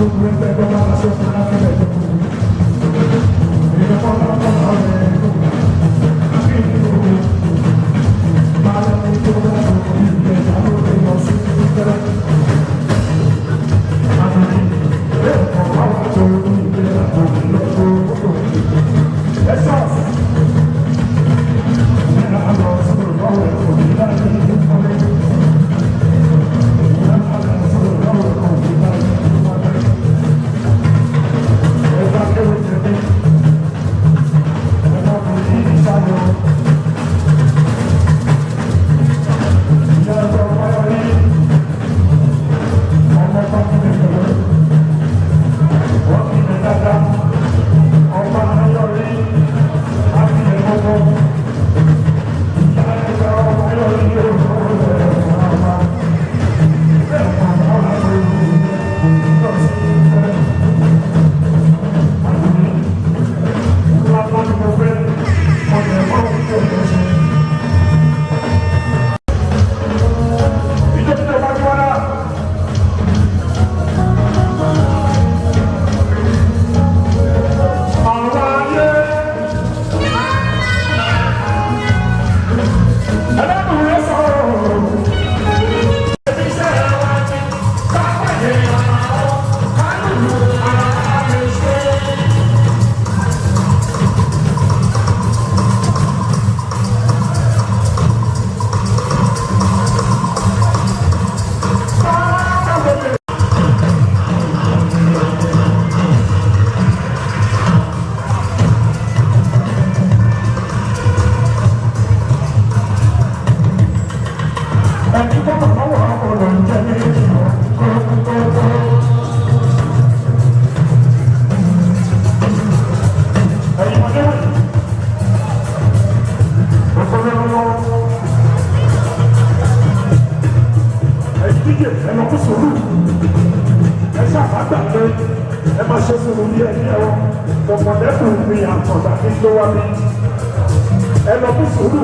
Gbogbo ẹgbẹ́ bọ́lá aṣọ fún akẹ́lẹ́ ìjọba. Èèyàn bọ́lá bọ́lá rẹ̀ kí ni o? Bàálẹ̀ ní tó bá tó ìgbẹ́jà ló lè lọ sí ìfẹ́rẹ́. Àmì lẹ́ẹ̀kan wá wá tó ìgbẹ́jà tó lọ tó kókò. Ẹ̀sọ́s. Ìyá lọ sọ̀rọ̀ lọ́wọ́ ẹ̀kọ́ ní láti ìfọ́lẹ́. Ìyá lọ sọ̀rọ̀ lọ́wọ́ ẹ̀kọ́ ní láti ìfọ́lẹ́. Ẹ̀ka kéwòn tẹ̀lé. Ẹ̀ka kò ní ìsáyọ̀. Ìyá ọjọ́ wáyọ̀ rí. Ọmọ bá kí mi pẹ̀lú. Wọ́n kí mi dáadáa. Ọba ayọ̀ rí. Á kí mi gbogbo. Ìyá ẹ̀ka ọba ayọ̀ rí yóò fọwọ́ rẹ̀ wá. Bẹ́ẹ̀ kọ́ ọ̀la tó ń lọ sí ìfẹ́. Ẹ máa ṣe sùúrù ní ẹni ẹ̀rọ ọmọdékùn mi àtọ̀dá ní tó wá mi ẹ lọ kú sùúrù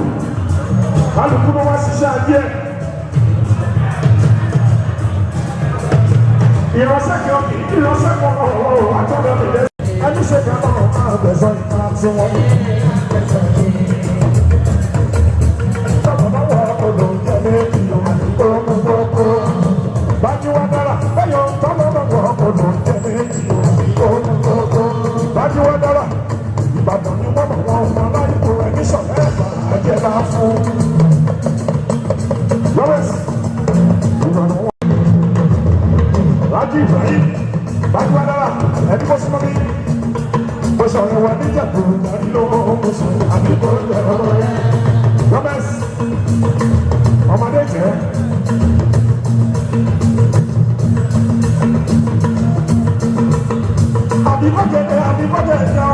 kálukú ló wá ṣiṣẹ́ ajé ẹ̀. Ìránṣẹ́ kan kì í ìránṣẹ́ kan ọ̀rọ̀ àtọ́dọ̀ mi lẹ́sẹ̀. Ẹni ṣe kan náà máa bẹ̀sọ̀ ìta tí wọ́n mú. Tọ́mọ̀ náà wà ọ̀dọ̀ ìjẹ́lẹ̀ ìlú kókókó. Bájúwá dára báyọ̀ tọ́mọ̀ náà wà ọ̀dọ̀ ìjẹ́lẹ̀ ìlú kókókó. Bájúwá dára Ìbàdàn ni wọ́n mọ̀ wọ́n ọmọ aláìkó rẹ̀ ní sọ̀rọ̀ ẹ̀fà àjẹlá fún. Lawrence ìrọ̀rùn wọn. Rájí Ibrahim Bájúwádára ẹni kó súnmọ́ mi. Mo sọ̀rọ̀ wa níjàpọ̀ ìdarí ló ń sùn àdúgbò lọ́wọ́ rẹ̀. Lawrence ọmọdé jẹ́. Àbíkọ́jẹ́ àbíkọ́jẹ́ ẹ̀yà.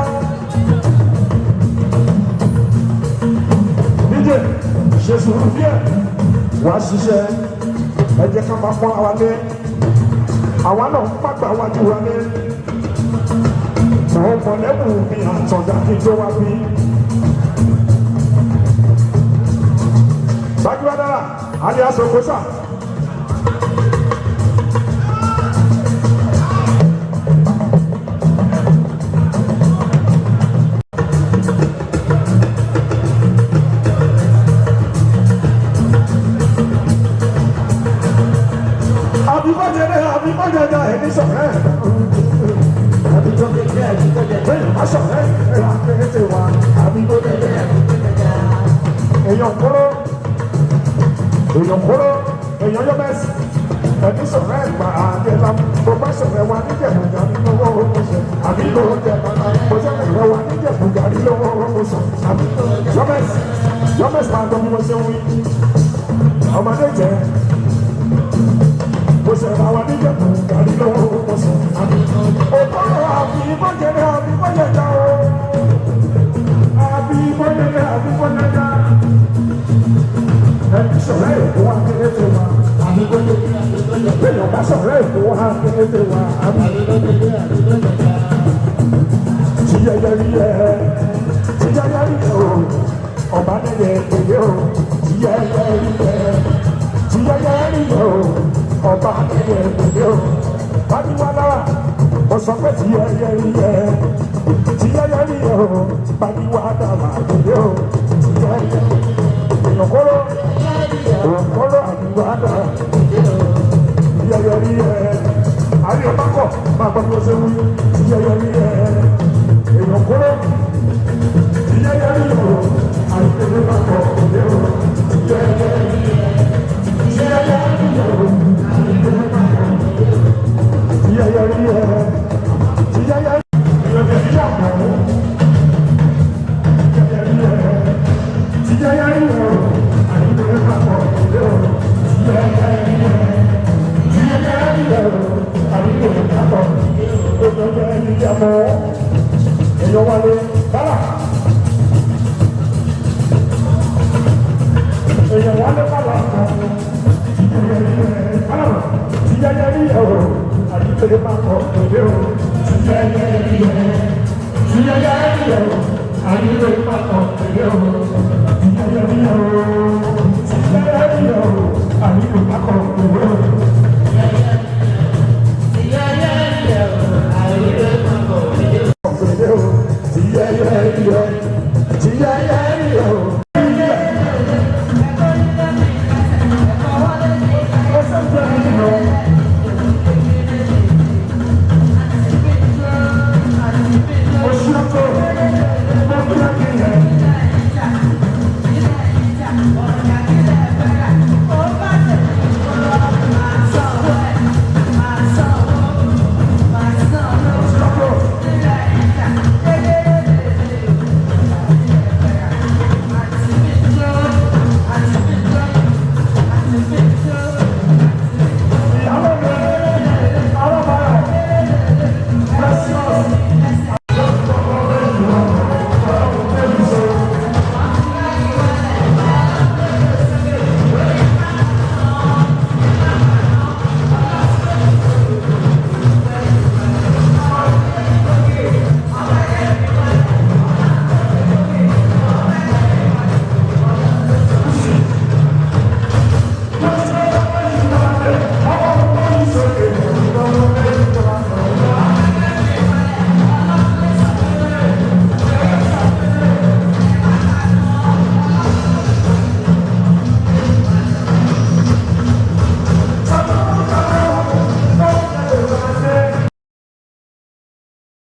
Níjẹ̀ ṣe sùúrù díẹ̀ wàá ṣiṣẹ́ ẹ jẹ́ ká máa pọ́n àwa lé àwa náà ń pàgbà wájú wa lé mọ̀ mọ̀lẹ́bù mi àtọ̀dá kí n tó wá bí. Bájúwádára alias Okosa. Àbíkọ́jẹ́dẹ́ àbíkọ́jẹ́dẹ́ ẹni sọ̀rọ̀ ẹ̀. Àbíkọ́jẹ́dẹ́ àbíkọ́jẹ́dẹ́ bẹ́ẹ̀ má sọ̀rọ̀ ẹ̀ ẹ̀ àkété wa àbíkọ́jẹ́dẹ́ àbíkọ́jẹ́dẹ́. Èèyàn kóró èèyàn kóró èèyàn yọ mẹ́sì ẹni sọ̀rọ̀ ẹ̀ gbà àjẹlá mo bá sọ̀rọ̀ ẹ̀ wá níjẹ̀bùjà lọ́wọ́ oṣù àbíkọ́jẹ́ mo sọ̀rọ̀ ẹ̀ wá níjẹ̀bùjà lọ́wọ́ oṣù àbíkọ́jẹ́ yọ mẹ́sì yọ mẹ́sì máa gbọ́ bí mo ṣe ń wí ọmọdé jẹ́ mo ṣe ra wa níjẹ̀bù kárí lọ́wọ́ mo sọ. Òkòrò àbí bọ́jẹ̀rẹ̀ àbí bọ́jẹ̀dá o. Àbí bọ́jẹ̀rẹ̀ àbí bọ́jẹ̀dá. Ẹni sọ̀rọ̀ èkó wá kéré tó wa. Àbí bọ́jẹ̀rẹ̀ àbí bọ́jẹ̀dá. Bẹ́ẹ̀ni ọba sọ̀rọ̀ èkó wá kéré tó wa. Àbí bọ́jẹ̀rẹ̀ àbí bọ́jẹ̀dá. Tiyẹyẹ rí ẹ, tiyẹyẹ rí ẹ o, ọba nílẹ̀ èdè o, tiyẹyẹ rí ẹ, tiyẹyẹ rí ẹ o. Ọba nílẹ̀ èdè o.
Bájúwá lára, ó sọ pé tí yẹ́yẹ́ rí ẹ, tí yẹ́yẹ́ rí ẹ o, bájúwá dára àdúgbò o, tí yẹ́yẹ́ èèyàn kóró, òǹkóró àdúgbò dára, yẹ́yẹ́ rí ẹ, àrí ọba kọ̀ máa gbọ́ bí ó ṣe wí, tí yẹ́yẹ́ rí ẹ, èèyàn kóró, tí yẹ́yẹ́ rí ẹ o, àdúgbò bá kọ̀ òde o, tí yẹ́yẹ́ rí ẹ, tí yẹ́yẹ́ rí ẹ o, àdúgbò bá kọ̀ òde o tí yẹ́yẹ́ rí ẹ, tí yẹ́yẹ́ rí ẹ, tí yẹ́yẹ́ rí ẹ, àdúgbò bá kọ̀ òde o, tí yẹ́yẹ́ rí ẹ, tí yẹ́yẹ́ rí ẹ o, àdúgbò bá kọ̀ òde o, èèyàn wálé bálà èèyàn wálé bálà kan tí yẹ́yẹ́ rí ẹ bálà tí yẹ́yẹ́ rí ẹ o àdúgbò bá kọ̀ òde o, tí yẹ́yẹ́ rí ẹ, tí yẹ́yẹ́ rí ẹ o, àdúgbò bá kọ̀ òde o, tí yẹ́yẹ́ rí ẹ o, tí yẹ́yẹ́ rí ẹ o, àdúgbò bá kọ̀ òde o.